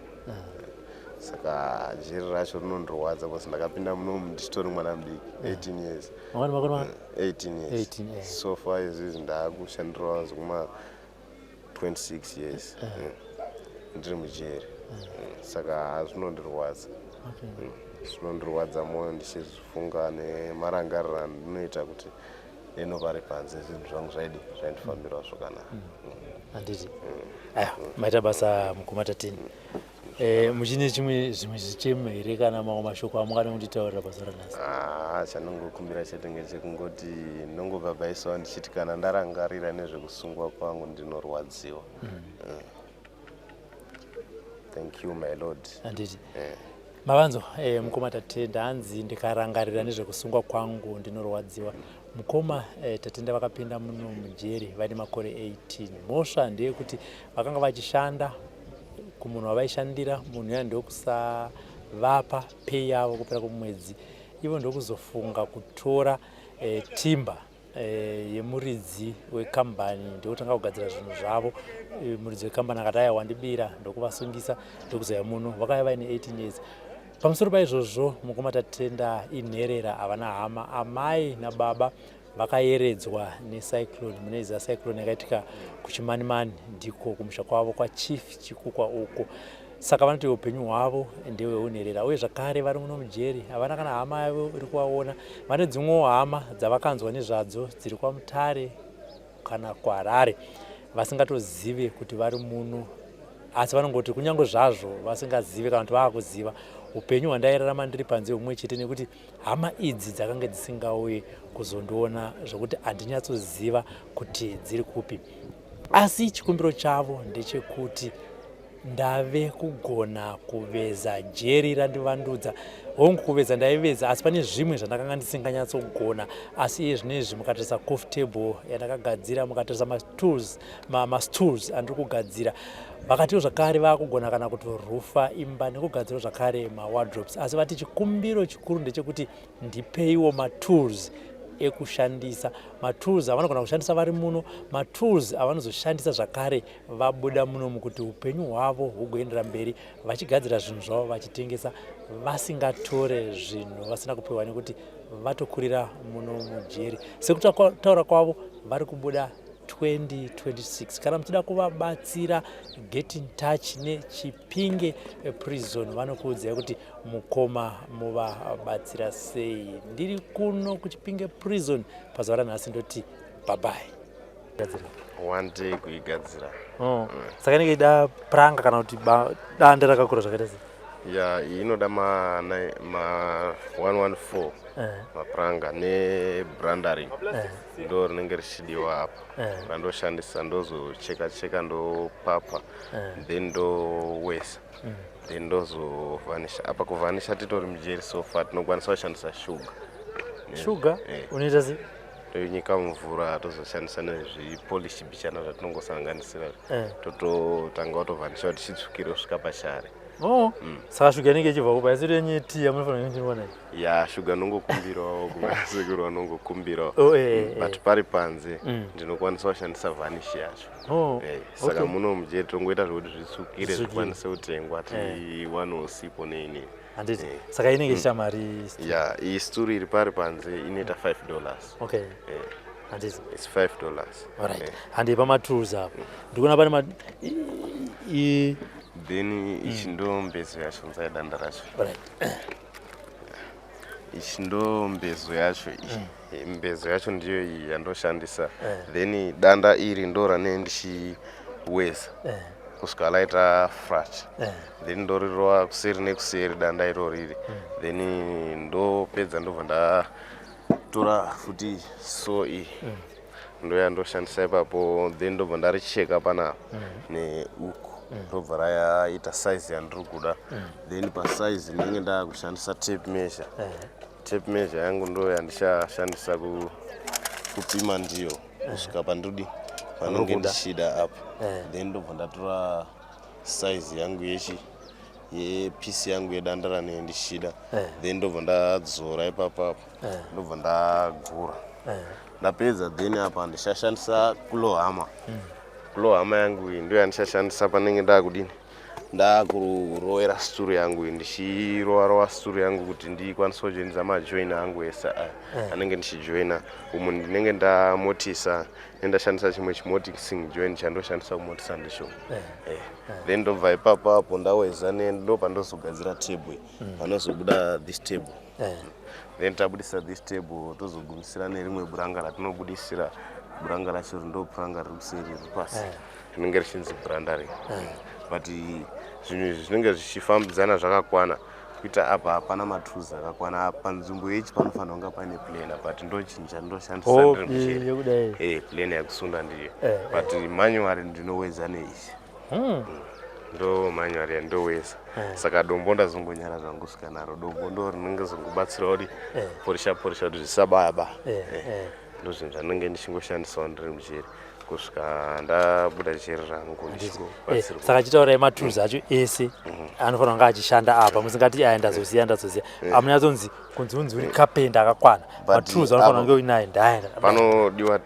Speaker 4: Saka jeri racho rinondirwadza because ndakapinda munomu ndichitori mwana mudiki, 18 years.
Speaker 3: Mangani makore mangani?
Speaker 4: 18 years.
Speaker 3: 18.
Speaker 4: So far izvizvi ndaakushandirawo zvekuma 26 years ndiri mujeri. Saka zvinondirwadza. Zvinondirwadza mwoyo ndichizvifunga nemarangariro andinoita kuti deno vari panze zvinhu zvangu zvaidi zvaindifambirawo zvakanaka.
Speaker 3: Handiti. Aya, maita basa mukoma Tatenda. Muchine chimwe zvimwe zvichemo here kana mamwe mashoko amungada kunditaurira pazuva ranhasi?
Speaker 4: Ah, chandingokumbira chete ngechekungoti ndongobhabhaisawo ndichiti kana ndarangarira nezvekusungwa kwangu ndinorwadziwa. Thank you, my lord.
Speaker 3: Handiti. Mavanzo, mukoma Tatenda hanzi ndikarangarira nezvekusungwa kwangu ndinorwadziwa. Mukoma Tatenda vakapinda muno mujeri vaine makore 18. Mhosva ndeyekuti vakanga vachishanda kumunhu wavaishandira, munhu uya ndokusavapa pay yavo kupera kwemwedzi, ivo ndokuzofunga kutora timber yemuridzi wekambani, ndokutanga kugadzira zvinhu zvavo. Muridzi wekambani akati aya wandibira, ndokuvasungisa, ndokuzouya muno vakauya vaine 18 years. Pamusoro paizvozvo, mukoma Tatenda inherera, havana hama. Amai nababa vakayeredzwa necyclone. Munoiziva cyclone yakaitika kuChimanimani, ndiko kumusha kwavo kwaChief Chikukwa uko. Saka vanoti upenyu hwavo ndehweunherera, uye zvakare vari muno mujeri havana kana hama yavo iri kuvaona. Vane dzimwewo hama dzavakanzwa nezvadzo dziri kwaMutare kana kuHarare, vasingatozive kuti vari muno, asi vanongoti kunyange zvazvo vasingazive kana kuti vaakuziva, upenyu hwandairarama ndiri panze humwe chete, nekuti hama idzi dzakange dzisingauyi kuzondiona, zvokuti handinyatsoziva kuti dziri kupi. Asi chikumbiro chavo ndechekuti Ndave kugona kuveza jeri randivandudza. Hongu kuveza ndaiveza asi pane zvimwe zvandakanga ndisinganyatsogona asi iye zvinezvi mukatarisa coffee table yandakagadzira mukatarisa matools mastools andiri kugadzira vakatiwo zvakare vakugona kana kutorufa imba nekugadzirawo zvakare mawardrobes asi vati chikumbiro chikuru ndechekuti ndipeiwo matools ekushandisa matools avanogona kushandisa vari muno matools avanozoshandisa zvakare vabuda munomu kuti upenyu hwavo hugoendera mberi vachigadzira zvinhu zvavo vachitengesa vasingatore zvinhu vasina kupiwa nekuti vatokurira muno mujeri sekutaura kwavo vari kubuda 2026 kana muchida kuvabatsira get in touch nechipinge prison vanokuudzai kuti mukoma muvabatsira sei ndiri kuno kuchipinge prison pazuva ranhasi ndoti babai
Speaker 4: one day kuigadzira
Speaker 3: oh. mm. Saka inenge ida pranga kana kuti danda rakakura zvakaita sei?
Speaker 4: Ya, iyi inoda ma, ma 114 eh. Mapranga nebrandering eh. Ndo rinenge richidiwa apa eh. Randoshandisa ndozocheka cheka ndopapa eh. Then ndowesa mm. Then ndozovhanisha apa. Kuvhanisha titori mujeri sofa tinokwanisa kushandisa shuga.
Speaker 3: Shuga eh. Unoita sei?
Speaker 4: Toinyika mumvura tozoshandisa nezvipolish bichana zvatinongosanganisira eh. Tototanga kutovhanisha kuti chitsvukire kusvika pachare.
Speaker 3: Oh. Saka shuga inenge ichibva kupa isiri yenyu tea yamunofanira kunge muchiona
Speaker 4: iyi? Ya, shuga nongokumbirawo kuvasekuru vanongokumbirawo. Oh, eh, eh. But pari panze ndinokwanisa kushandisa vhanish yacho.
Speaker 3: Oh,
Speaker 4: eh, saka
Speaker 3: okay.
Speaker 4: Muno mujeri tongoita zvekuti zvitsvukire zvikwanise kutengwa tiwanewo sipo neini.
Speaker 3: Handiti eh. Saka inenge ichiita mari?
Speaker 4: Ya, iyi sturi iri pari panze inoita $5.
Speaker 3: Okay. Handiti
Speaker 4: It's $5.
Speaker 3: Alright. Handi pamatools apo ndikuona pane ma i
Speaker 4: Then ichi ndo mbezo yacho, nzai danda racho.
Speaker 3: Alright.
Speaker 4: Ichi ndo mbezo yacho iyi. Mbezo yacho ndiyo iyi yandoshandisa. Then danda iri ndo ranee ndichiweza kusvika laita fracture. Then ndorirova kuseri nekuseri danda iro riri. Then ndopedza ndobva ndatora futi so iyi ndo yandoshandisa ipapo. Then ndobva ndaricheka panapa neuku ndobva rayaita size yandiri kuda. Then pasize ndinenge ndakushandisa tape measure. Tape measure yangu ndo yandichashandisa kupima ndiyo kusvika pandodi panonge
Speaker 3: Kuda.
Speaker 4: ndichida apa. Then ndobva ndatora size yangu yechi yepiece yangu yedanda ranee ndichida. Then ndobva ndadzora ipapapo ndobva ndagura. Ndapedza then apa ndichashandisa claw hammer. Claw hammer yangu iyi ndo yandichashandisa panenge ndaakudini ndakurovera sturu yangu iyi ndichirova rova sturu yangu kuti ndikwanise kujoinidza majoin angu ese aya anenge ndichijoina umu. Ndinenge ndamotisa nendashandisa chimwe chimortising join chandoshandisa kumotisa ndicho. Then ndobva ipapo apo ndaweza ndo pandozogadzira table panozobuda this table. Then tabudisa this table tozogumisira nerimwe buranga ratinobudisira. Buranga racho ndo puranga riri kuseri riri pasi rinenge richinzi brandering. But zvinhu izvi zvinenge zvichifambidzana zvakakwana kuita apa hapana matools akakwana apa panzvimbo yechi panofanira kunga paine planer but ndochinja ndoshandisa
Speaker 3: Oh,
Speaker 4: ndiri mujeri.
Speaker 3: Yekudai.
Speaker 4: Planer yekusunda ndiyo.
Speaker 3: Eh,
Speaker 4: But manually ndinoweza neichi. Ndo manually yandoweza. Saka dombo ndazongonyara zvangu kusvika naro. Dombo ndo rinenge zongobatsira kuti porisha porisha kuti zvisabaya baya. Ndo zvinhu zvandinenge ndichingoshandisawo ndiri mujeri kusvika ndabuda jeri rangu ndichingobatsirwa.
Speaker 3: Saka chitaurai matools acho ese anofanira kunge achishanda apa musingati aya ndazoziya ndazoziya amunyatsonzi kunzi unzi uri carpenter akakwana.
Speaker 4: But
Speaker 3: matools anofanira kunge uinaye ndaya.
Speaker 4: Panodiwa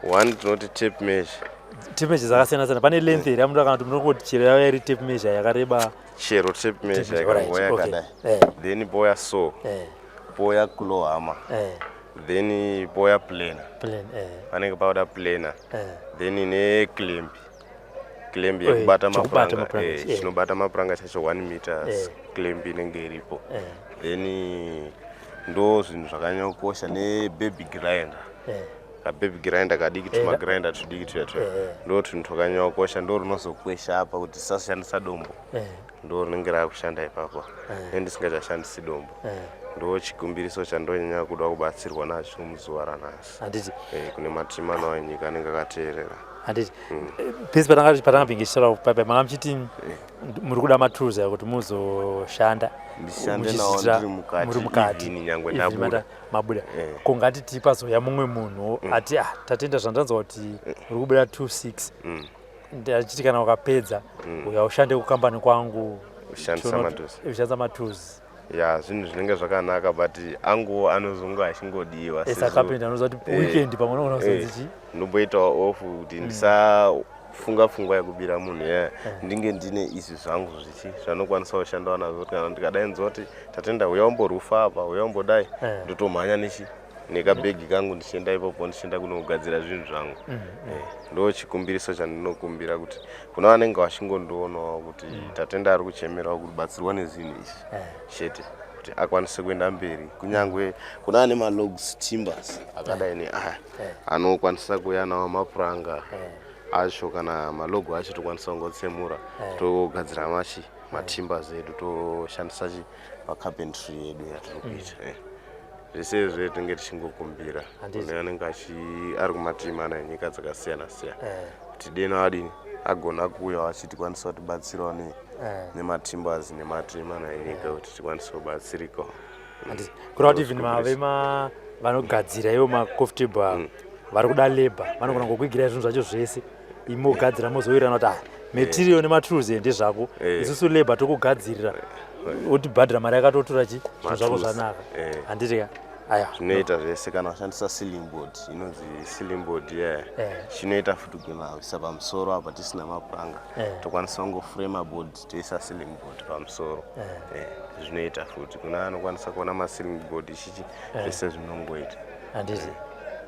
Speaker 4: one tinoti tape measure.
Speaker 3: Tape measure dzakasiyana siyana pane length here yamunoda kana kuti munongoti chero yava iri tape measure yakareba?
Speaker 4: Chero tape measure
Speaker 3: measure, alright,
Speaker 4: ikangoya
Speaker 3: okay.
Speaker 4: yakadai. Then poya saw. Poya claw hammer. Then poya planer.
Speaker 3: Plane eh.
Speaker 4: Panenge pauda planer. Then neclamp, clamp
Speaker 3: Eh,
Speaker 4: yekubata
Speaker 3: chekubata
Speaker 4: mapuranga
Speaker 3: mapuranga,
Speaker 4: eh, chinobata mapuranga chacho 1 meter clamp inenge iripo.
Speaker 3: Eh.
Speaker 4: Then ndo zvinhu zvakanyanya kukosha nebaby grinder. Kababy grinder kadiki tumagrinder tudiki tuya tuya. Ndo tunhu twakanyanya kukosha ndo runozokwesha apa kuti tisashandisa dombo. Ndo rinenge raakushanda ipapo nendisingachashandisi dombo. Ndo chikumbiriso chandonyanya kuda kubatsirwa nacho muzuva ranhasi.
Speaker 3: Handiti
Speaker 4: Eh, kune matimano enyika anenge akateerera.
Speaker 3: Handiti pese patanga patanga pinge papa manga muchiti muri kuda matools aya kuti muzoshanda.
Speaker 4: Ndishande nawo
Speaker 3: Muchizviitira
Speaker 4: ndiri mukati,
Speaker 3: muri mukati
Speaker 4: even nyangwe
Speaker 3: even
Speaker 4: ndabuda.
Speaker 3: mabuda. Ko ngatiti pazouya mumwe munhu ati, ah, tatenda zvandanzwa kuti uri kubuda 26, ndachiti kana ukapedza uya ushande kukambani kwangu.
Speaker 4: Ushandisa matools.
Speaker 3: Ushandisa matools.
Speaker 4: Ya, zvinhu zvinenge zvakanaka, but anguwo anozonge achingodiwa.
Speaker 3: Esakapenda anoziva kuti weekend pamwe unogona kuzonzi chi
Speaker 4: Ndomboitawo off kuti ndisafunga pfungwa yekubira munhu yaya, ndinge ndine izvi zvangu zvichi zvanokwanisa kushandawo nazvo, kuti kana ndikadaidzwa kuti, "Tatenda, uya umborufa apa, uya umbodai," ndotomhanya nechi nekabhegi kangu ndichienda ipopo, ndichienda kunogadzira zvinhu zvangu. Ndo chikumbiriso chandinokumbira kuti kuna vanenge vachingondionawo kuti Tatenda ari kuchemerawo kubatsirwa nezvinhu izvi chete kuti akwanise kuenda mberi, kunyange kuna ane malogs, timbers akadai neaya, anokwanisa kuuya nawo mapuranga acho kana malogo acho, tokwanisa kungotsemura, togadzira machi matimbers edu, toshandisa chi pacarpentry yedu yatiri kuita. Zvese izvo tinenge tichingokumbira
Speaker 3: Handiti.
Speaker 4: kune anenge ari kumatima enyika dzakasiyana siyana kuti deno adini agona kuuyawo achitikwanisa kutibatsirawo nematimbers nematima enyika kuti tikwanise kubatsirikawo.
Speaker 3: Handiti kureva kuti even mavema vanogadzira ivo macoffee table ava vari kuda labour, vanogona ngokuigirai zvinhu zvacho zvese, imogadzira, mozowirirana kuti, ah, material nematools ndezvako, isusu labour tokugadzirira, wotibhadhira mari yakatotora chi zvinhu zvako
Speaker 4: Matools.
Speaker 3: zvanaka. Handiti ka? Aya.
Speaker 4: Zvinoita zvese. Kana washandisa ceiling board, inonzi ceiling board yeah, chinoita futi kuisa pamusoro apa tisina mapuranga, tokwanisa kungofrema board, toisa ceiling board pamusoro. Zvinoita futi kuna anokwanisa kuona maceiling board ichichi, zvese zvinongoita.
Speaker 3: Handiti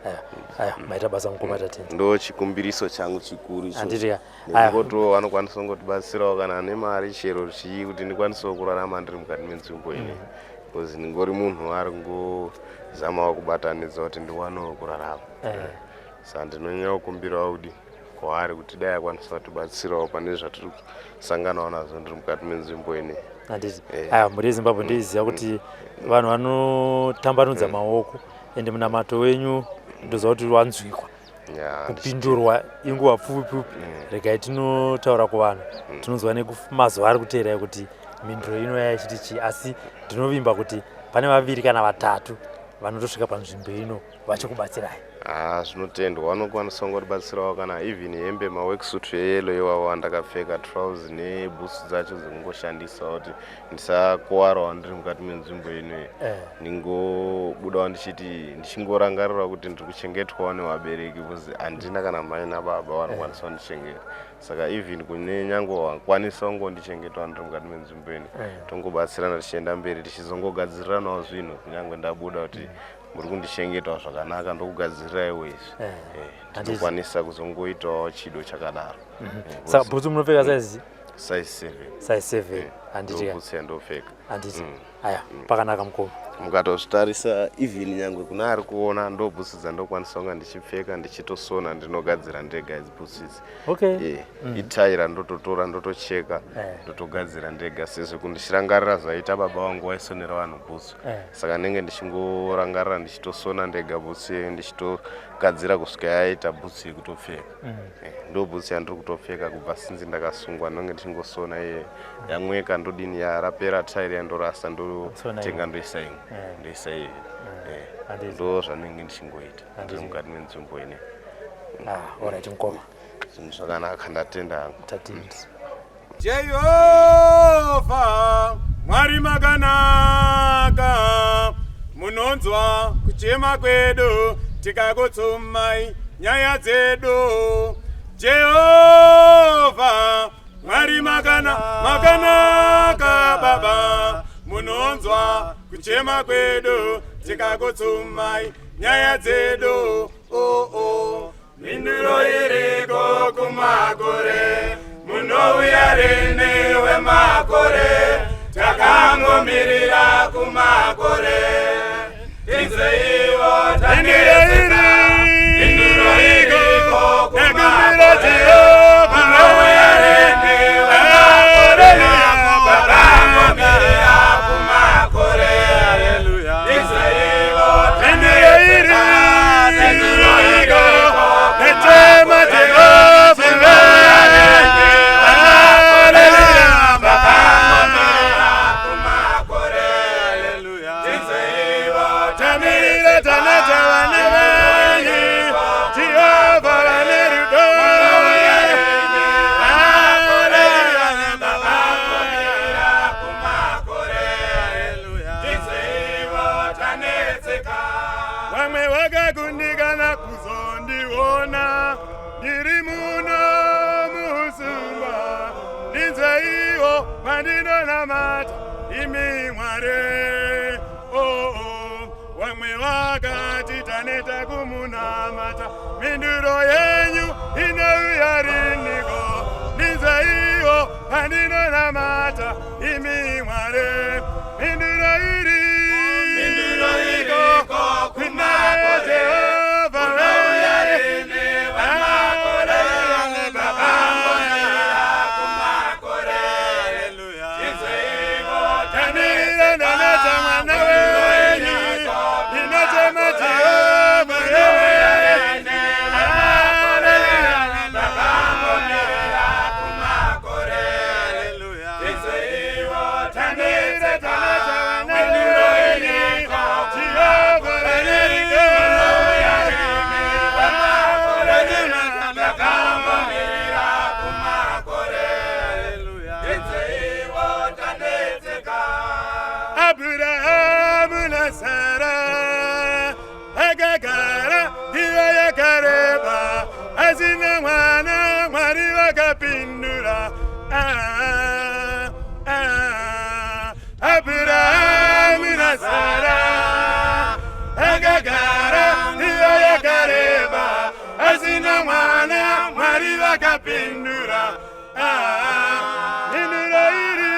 Speaker 3: aya, aya, maita basa mukoma Tatenda.
Speaker 4: Ndo chikumbiriso changu chikuru ichocho.
Speaker 3: Handiti ka? Aya.
Speaker 4: Nekungotiwo vanokwanisa kungotibatsirawo kana nemari chero chii kuti ndikwanisewo kurarama ndiri mukati menzvimbo ine, because ndingori munhu ari kungozamawo kubatanidza kuti ndiwanewo kurarama. Saka ndinonyanya kukumbirawo kuti kwaari kuti dai akwanisa kutibatsirawo pane zvatiri kusanganawo nazvo ndiri mukati menzvimbo ine.
Speaker 3: Handiti aya, mhuri yeZimbabwe, ndoiziva kuti vanhu vanotambanudza maoko, ende munamato wenyu ndoziva kuti wanzwikwa. Kupindurwa inguva pfupi pfupi. Regai tinotaura kuvanhu, tinonzwa nemazuva ari kuteerai kuti mhinduro inoya ichiti chii, asi ndinovimba kuti pane vaviri kana vatatu vanotosvika panzvimbo ino vachikubatsirai.
Speaker 4: Ah, zvinotendwa. Vanokwanisa kungotibatsirawo kana even hembe, maworksuit eyellow iwawo andakapfeka, trouser nebhutsu dzacho dzekungoshandisawo kuti ndisakuwarawo ndiri mukati menzvimbo inoyi. Ndingobudawo ndichiti ndichingorangarirawo kuti ndiri kuchengetwawo nevabereki, because handina kana mai nababa vanokwanisa kundichengeta. Saka even kune nyange wakwanisa kungondichengetawo ndiri mukati menzvimbo ino, tongobatsirana tichienda mberi, tichizongogadziranawo zvinhu kunyange ndabuda, kuti muri kundichengetawo zvakanaka, ndokugadzirirawo izvi. Ndinokwanisa kuzongoitawo chido chakadaro.
Speaker 3: Saka bhutsu munopfeka size?
Speaker 4: Size 7.
Speaker 3: Size 7, handiti ka?
Speaker 4: Bhutsu yandopfeka.
Speaker 3: Handiti aya, pakanaka mukoma.
Speaker 4: Mukatozvitarisa, even nyangwe kuna ari kuona, ndo bhutsu dzandokwanisa kunga ndichipfeka ndichitosona, ndinogadzira ndega idzi bhutsu idzi. Itaira ndototora, ndotocheka, ndotogadzira ndega, sezvo kundichirangarira zvaita baba vangu vaisonera vanhu bhutsu. Saka ndinenge ndichingorangarira ndichitosona ndega bhutsu iyoyo, ndichitogadzira kusvika yaita bhutsu yekutopfeka. Ndo bhutsu yandiri kutopfeka kubva sinzi ndakasungwa. Ndinenge ndichingosona iye, yamweka ndodini, yarapera tairi yandorasa, ndotenga, ndoisa imwe, ndoisa iye. Ndo zvandinenge ndichingoita ndiri mukati menzvimbo ine.
Speaker 3: Ah, alright mukoma.
Speaker 4: Zvinhu zvakanaka, ndatenda hangu.
Speaker 3: Tatenda.
Speaker 5: Jehovha Mwari makanaka, munonzwa kuchema kwedu tikakutsumai nyaya dzedu. Jehovha Mwari makanaka Baba, munonzwa kuchema kwedu tikakutsumai nyaya dzedu. Oh, oh. Mhinduro iriko kumakore, munouya rini wemakore? Takangomirira kumakore, tinzeiwo tanetseka. Mhinduro iriko kumakore, munouya rini wemakore? Takangomirira kumakore, tinzeiwo tanetseka. Mhinduro iriko. Dzakakundikana kuzondiona ndiri muno musungwa. Ndinzweiwo pandinonamata imi Mwari. Oh, oh. Vamwe vakati taneta kumunamata, mhinduro yenyu inouya riniko? Ndinzweiwo pandinonamata imi Mwari. Mhinduro iri
Speaker 1: Mhinduro iriko
Speaker 5: kuna Jehovha.
Speaker 1: Unouya rini wemakore? Takambomira kumakore. Tinzweiwo.
Speaker 5: Tanira ndaneta mwana wenyu, ndinochema Jehovha.
Speaker 1: Unouya rini wemakore? Takambomira kumakore. Tinzweiwo.
Speaker 5: Tanira
Speaker 1: Tanetseka.
Speaker 5: taneta mwana
Speaker 1: Mhinduro
Speaker 5: wenyu,
Speaker 1: iriko.
Speaker 5: Jehovha.
Speaker 1: Unouya rini wemakore? Takambomira kumakore. Tinzweiwo. Tanetseka.
Speaker 5: Abrahamu naSara akagara nguva yakareba asina mwana, Mwari vakapindura. Ah, ah. Abrahamu naSara akagara nguva yakareba asina mwana, Mwari vakapindura. Ah, mhinduro iri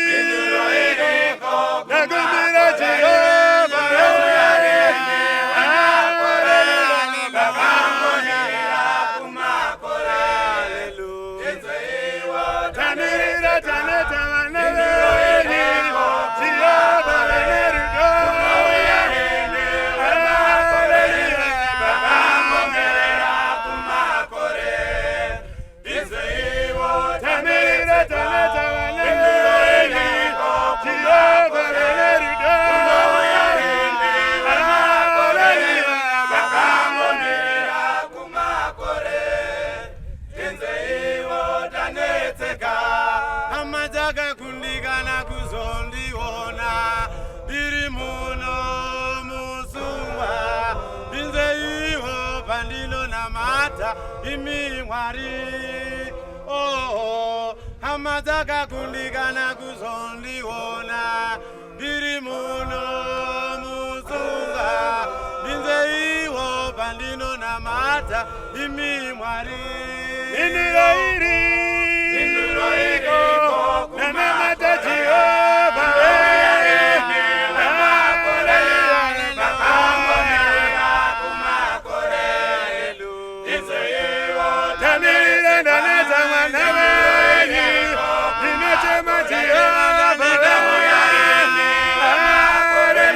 Speaker 1: Mhinduro iriko.
Speaker 5: Nakumbira Jehovha.
Speaker 1: Unouya rini wemakore? Takambomira kumakore. Tinzweiwo.
Speaker 5: Tamirira taneta vana venyu, Jehovha vane rudo.
Speaker 1: Unouya rini wemakore? Takambomira kumakore. Tinzweiwo.
Speaker 5: Tamirira taneta vana venyu, Jehovha vane rudo.
Speaker 1: Unouya rini wemakore? Takambomira kumakore. Tinzweiwo. Tanetseka.
Speaker 2: Hama dzakakundikana kuzondiona ndiri muno musungwa. Ndinzweiwo pandinonamata imi Mwari. Oh, hama dzakakundikana kuzondiona ndiri muno musungwa. Ndinzweiwo pandinonamata imi Mwari.
Speaker 5: Mhinduro iri
Speaker 1: Mhinduro iriko.
Speaker 5: Nanamata Jehovha.
Speaker 1: Unouya rini wemakore? Takambomira kumakore. Tinzweiwo.
Speaker 5: Tamirira ndaneta mwana wenyu, ndinochema Jehovha.
Speaker 1: Unouya rini wemakore?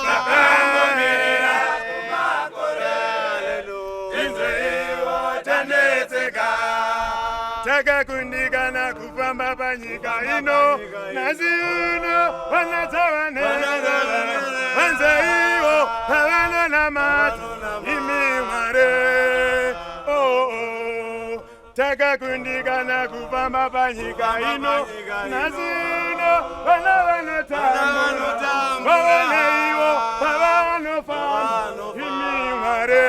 Speaker 1: Takambomira kumakore. Tinzweiwo. Tanetseka.
Speaker 5: Takakundikana kufamba panyika ino, nhasi uno vanatsa vanzeiwo pavanonamata imi Mwari. Oh, oh. Takakundikana kufamba panyika ino, nhasi uno vana vanotambura, vaoneiwo pavanofamba imi Mwari.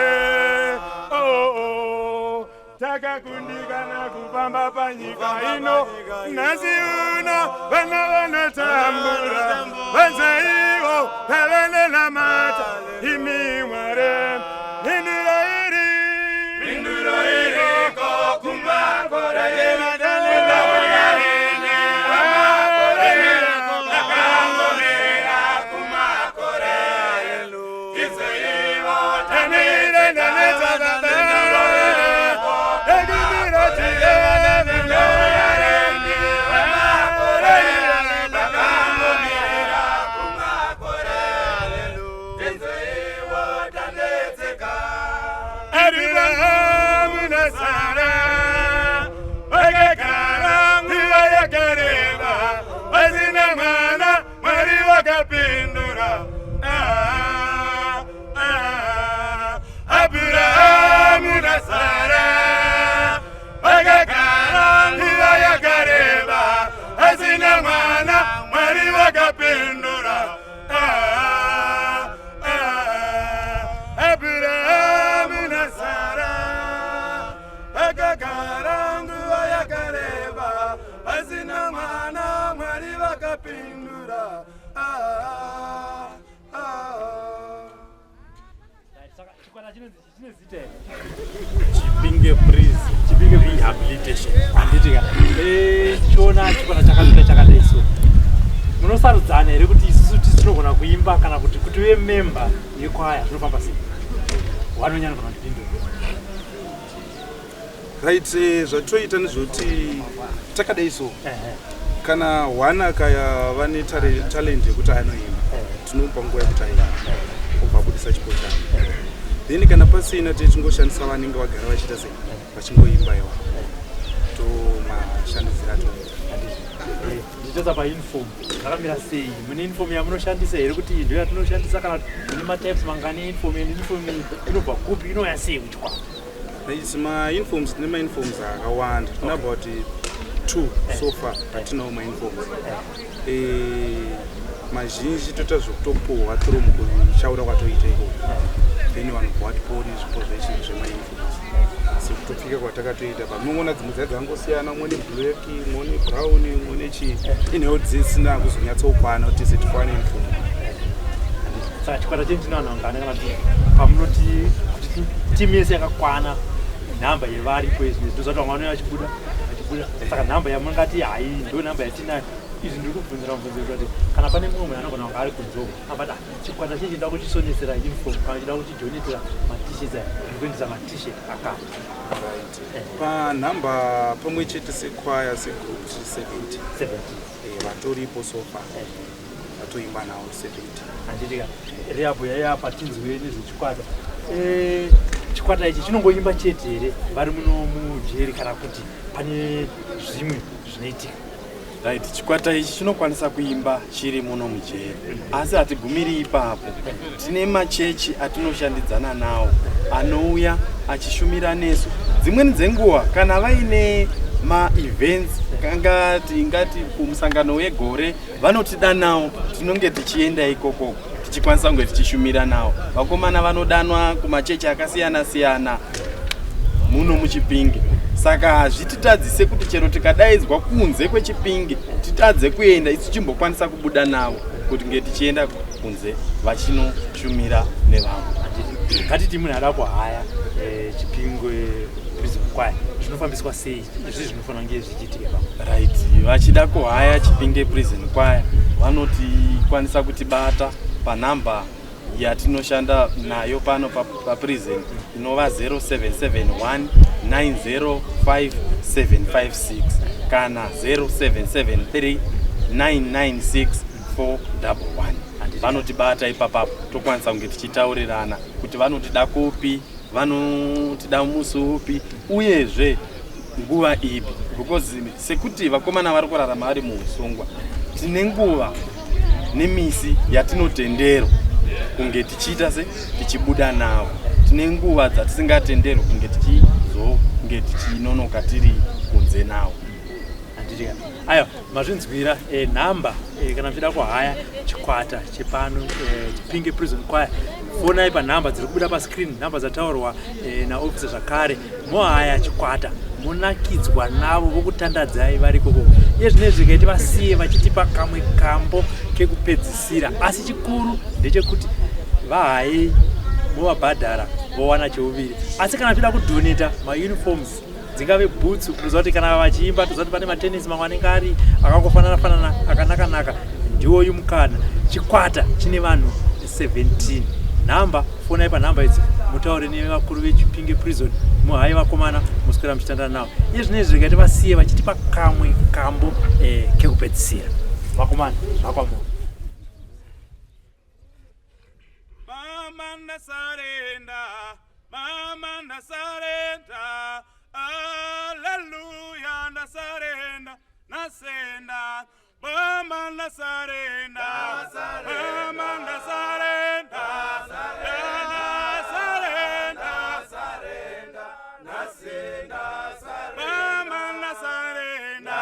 Speaker 5: Oh, oh. Takakundikana kufamba panyika ino, nhasi uno vana vanotambura, vanzeiwo pavanonamata imi Mwari. Mhinduro iri
Speaker 1: Mhinduro iriko kumakore. Unouya rini wemakore? Takambomira kumakore. Tinzweiwo.
Speaker 5: Tanira ndaneta baba, Ndakumbira Jehovha.
Speaker 1: Unouya rini wemakore? Takambomira kumakore.
Speaker 3: Chine zita here?
Speaker 6: Chipinge Prison.
Speaker 3: Chipinge
Speaker 6: Rehabilitation.
Speaker 3: Handiti ka. Eh, tichiona chikwata chakamira chakadai so. Munosarudzana here kuti isusu tinogona kuimba kana kuti kuti uve member yekwaya zvinofamba sei? Wanonyanya kana ndipindure.
Speaker 7: Right, eh, zvatoita ndezvekuti takadai so. Kana one akaya vane talent yekuti anoimba, tinomupa nguva yekuti aimba obva abudisa chipo chake. Then kana pasina tichingoshandisa vanenge vagara vachiita sei vachingoimba iwa tomashandisira toita.
Speaker 3: Ndichitadza pauniform zvakamira sei? Mune uniform yamunoshandisa here kuti iyi ndiyo yatinoshandisa kana kuti mune matypes mangani euniform and uniform iyi inobva kupi inouya sei kuchikwata?
Speaker 7: Right, mauniforms tine mauniforms akawanda tine about two so far atinawo mauniforms. Eh, mazhinji toita zvekutopuhwa through mukushaura kwatoita ikoko, then vanhu bva vatipawo nezvipo zvechinhu zvemauniforms sekutopfeka kwatakatoita. But munongoona dzimwe dzai dzangosiyana, umwe neblack, umwe nebrown, umwe nechii, inhewo dzisina kuzonyatsokwana kuti tese tifane uniform.
Speaker 3: Saka chikwata chenyu chine vanhu vangani kana kuti pamunoti kuti timu yese yakakwana nhamba yevaripo izvi ndozvati vamwe vanouya vachibuda vachibuda, saka nhamba yamungati hai ndo nhamba yatinayo? Izvi ndiri kubvunzira mubvunzo kuti kana pane mumwe munhu anogona kunge ari kunze uko abata chikwata chenyu chida kuchisonesera uniform kana chida kuchijonetera maT-shirts aya, ndiri kuendesa maT-shirt akati.
Speaker 7: Right, panhamba pamwe chete sekwaya segroup tiri 70.
Speaker 3: 70.
Speaker 7: Eh, vatoripo so far vatoimba nawo 70.
Speaker 3: Handitika rehab yaiapa tinzwe nezvechikwata. Eh, chikwata ichi chinongoimba chete here vari muno mujeri kana kuti pane zvimwe zvinoitika?
Speaker 6: Right, chikwata ichi chinokwanisa kuimba chiri muno mujeri, asi hatigumiri ipapo. Tine machechi atinoshandidzana nawo anouya achishumira nesu dzimweni dzenguva kana vaine maevents, kangati ngati kumusangano wegore vanotidanawo, tinonge tichienda ikokoko tichikwanisa kunge tichishumira nawo. Vakomana vanodanwa kumachechi akasiyana siyana muno muChipinge, saka hazvititadzise kuti chero tikadaidzwa kunze kweChipinge titadze kuenda, isu tichimbokwanisa kubuda navo kuti nge tichienda kunze vachinoshumira nevamwe.
Speaker 3: Ngatiti munhu ada kuhaya Chipingwe Prison Choir, zvinofambiswa sei? Izvi zvinofanira kunge zvichiitika ipapo.
Speaker 6: Right, vachida kuhaya Chipinge Prison Choir vanotikwanisa kutibata panhamba yatinoshanda nayo pano paprison inova 0771 905 756 kana 0773 996 411. Vanotibata ipapapo, tokwanisa kunge tichitaurirana kuti vanotida kupi, vanotida musi upi, uyezve nguva ipi, because sekuti vakomana vari kurarama vari muusungwa, tine nguva nemisi yatinotenderwa kunge tichiita se tichibuda navo, tine nguva dzatisingatenderwi kunge tichizonge tichinonoka tiri kunze navo.
Speaker 3: Handitika aiwa, mazvinzwira. Nhamba kana muchida kuhaya chikwata chepano Chipinge Prison Choir, fonai panhamba dziri kubuda pascreen, nhamba dzataurwa naofisa zvakare. Mohaya chikwata, munakidzwa navo vokutandadzai vari ikoko. Iye zvinezvi kaiti vasiye vachitipa kamwe kambo kekupedzisira, asi chikuru ndechekuti vahayei movabhadhara vowana cheuviri. Asi kana muchida kudhoneta mauniforms, dzingave bhutsu, toziva kuti kana vachiimba, toziva kuti pane matenisi mamwe anenge ari akangofanana fanana akanaka-naka, ndiwoyu mukana. Chikwata chine vanhu 17. Nhamba, fonai panhamba idzi mutaure nevakuru veChipinge Prison, muhaye vakomana muswera muchitandana navo. Iye zvinezvi regai tivasiye vachitipa kamwe kambo kekupedzisira. Vakomana, zvakwamuri.
Speaker 1: Mama ndasarenda, mama ndasarenda, aleluya, ndasarenda, nasenda, mama ndasarenda, mama ndasarenda, ndasarenda, mama ndasarenda,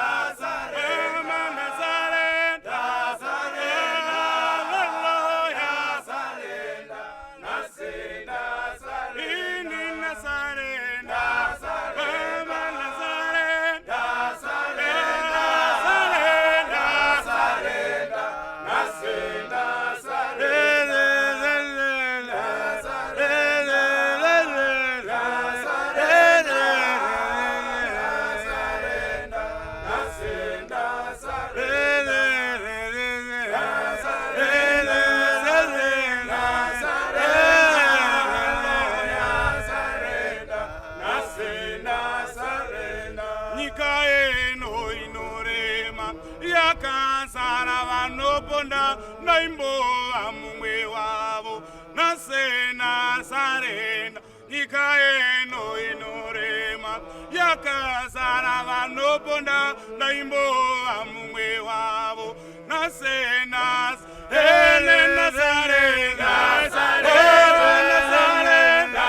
Speaker 1: mama ndasarenda, aleluya, ini ndasarenda, mama ndasarenda, ndasarenda. Yakazara vanoponda, ndaimbova mumwe wavo. Nasena sarenda, nyika ino inorema. Yakazara vanoponda, ndaimbova mumwe wavo. Nasena ene nasarenda, ene nasarenda,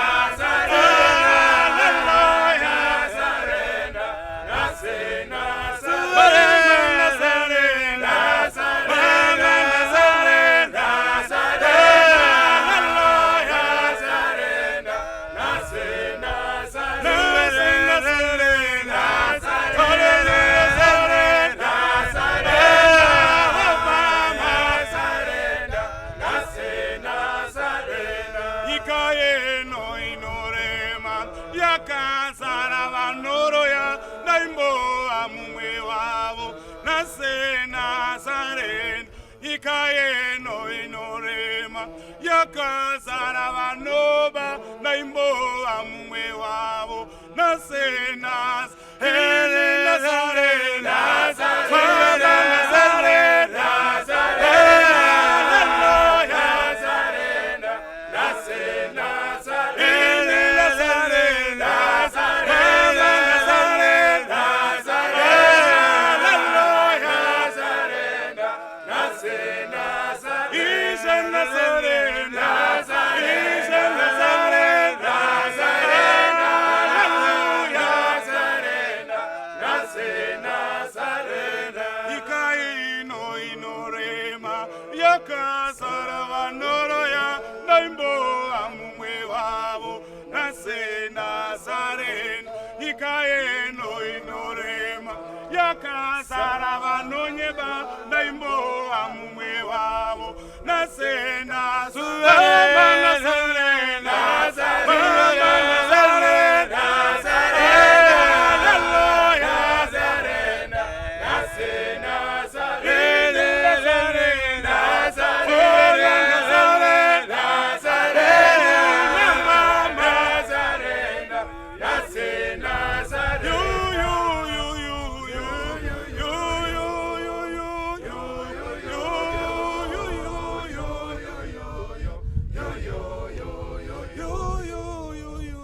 Speaker 1: Nyika yeno inorema, yakazara vanoroya, ndaimbova mumwe wavo. Nasena sarenda, nyika yeno inorema, yakazara vanoba, ndaimbova mumwe wavo. Nasena ene nasarenda, Baba nasarenda, hallelujah. Nyika ino inorema, yakazara vanoroya, ndaimbova mumwe wavo. Nasena sarenda, nyika ino inorema, yakazara vanonyeba, ndaimbova mumwe wavo. Nasena Baba nasarenda, Baba nasarenda, hallelujah.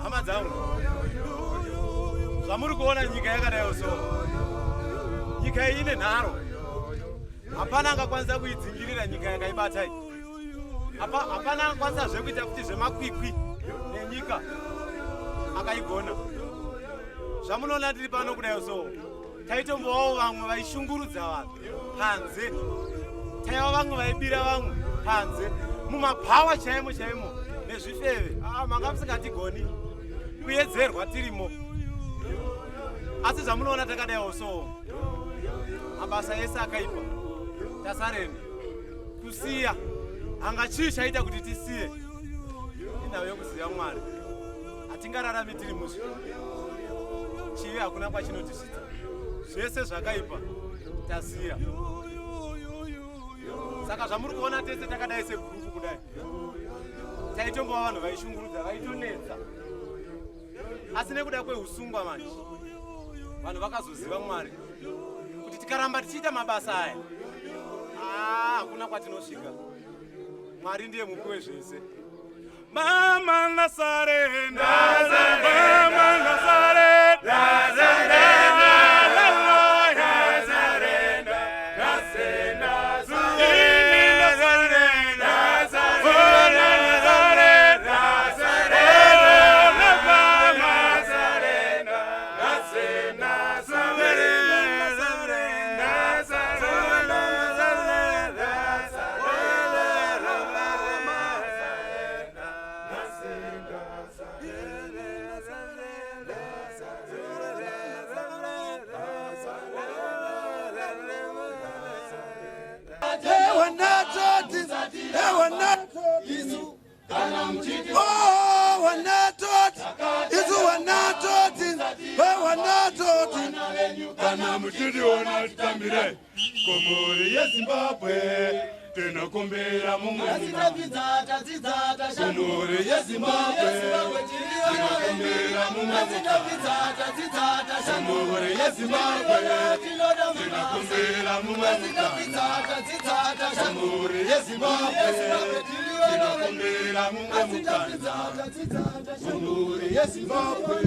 Speaker 2: Hama dzangu, zvamuri kuona nyika yakadaiwo, so nyika iyi ine nharo. Hapana angakwanisa kuidzingirira nyika yakaibata iyi. Hapana angakwanisa zvekuita kuti zvemakwikwi nenyika akaigona. Zvamunoona tiri pano kudaiwo, so taitombovawo vamwe vaishungurudza vanhu panze, taiva vamwe vaibira vamwe panze mumabhawa chaimo chaimo nezvifeve. Ah, manga musingatigoni kuyedzerwa tirimo. Asi zvamunoona takadaiwo, so mabasa ese akaipa tasarenda kusiya. Hanga chii chaita kuti tisiye? Inhau yokuziva Mwari. Hatingararami tiri muzvivi. Chivi hakuna kwachinotisvitsa. Zvese zvakaipa tasiya. Saka zvamuri kuona tese takadai segurupu kudai, taitombova vanhu vaishungurudza, vaitonetsa. Asi nekuda kweusungwa manje vanhu vakazoziva Mwari, kuti tikaramba tichiita mabasa aya, ah, hakuna kwatinosvika. Mwari ndiye mupi wezvese.
Speaker 1: Mama nasarenda, Mama nasarenda, hallelujah. Ini nasarenda, oh nasarenda, oh mama.
Speaker 8: Isu Oh, wanatoti isu, wanatoti, wanatoti.
Speaker 5: Kana muchitiona titambire kumhuri yeZimbabwe, tinokumbira mumwe kumhuri yeZimbabwe, tinokumbira mumwe kumhuri yeZimbabwe. Tinokumbira mumwe mukana kumhuri yeZimbabwe. Tinokumbira mumwe mukana kumhuri yeZimbabwe.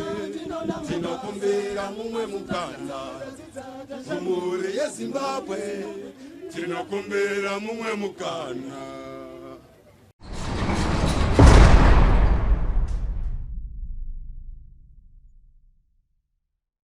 Speaker 5: Tinokumbira mumwe mukana kumhuri yeZimbabwe. Tinokumbira mumwe mukana.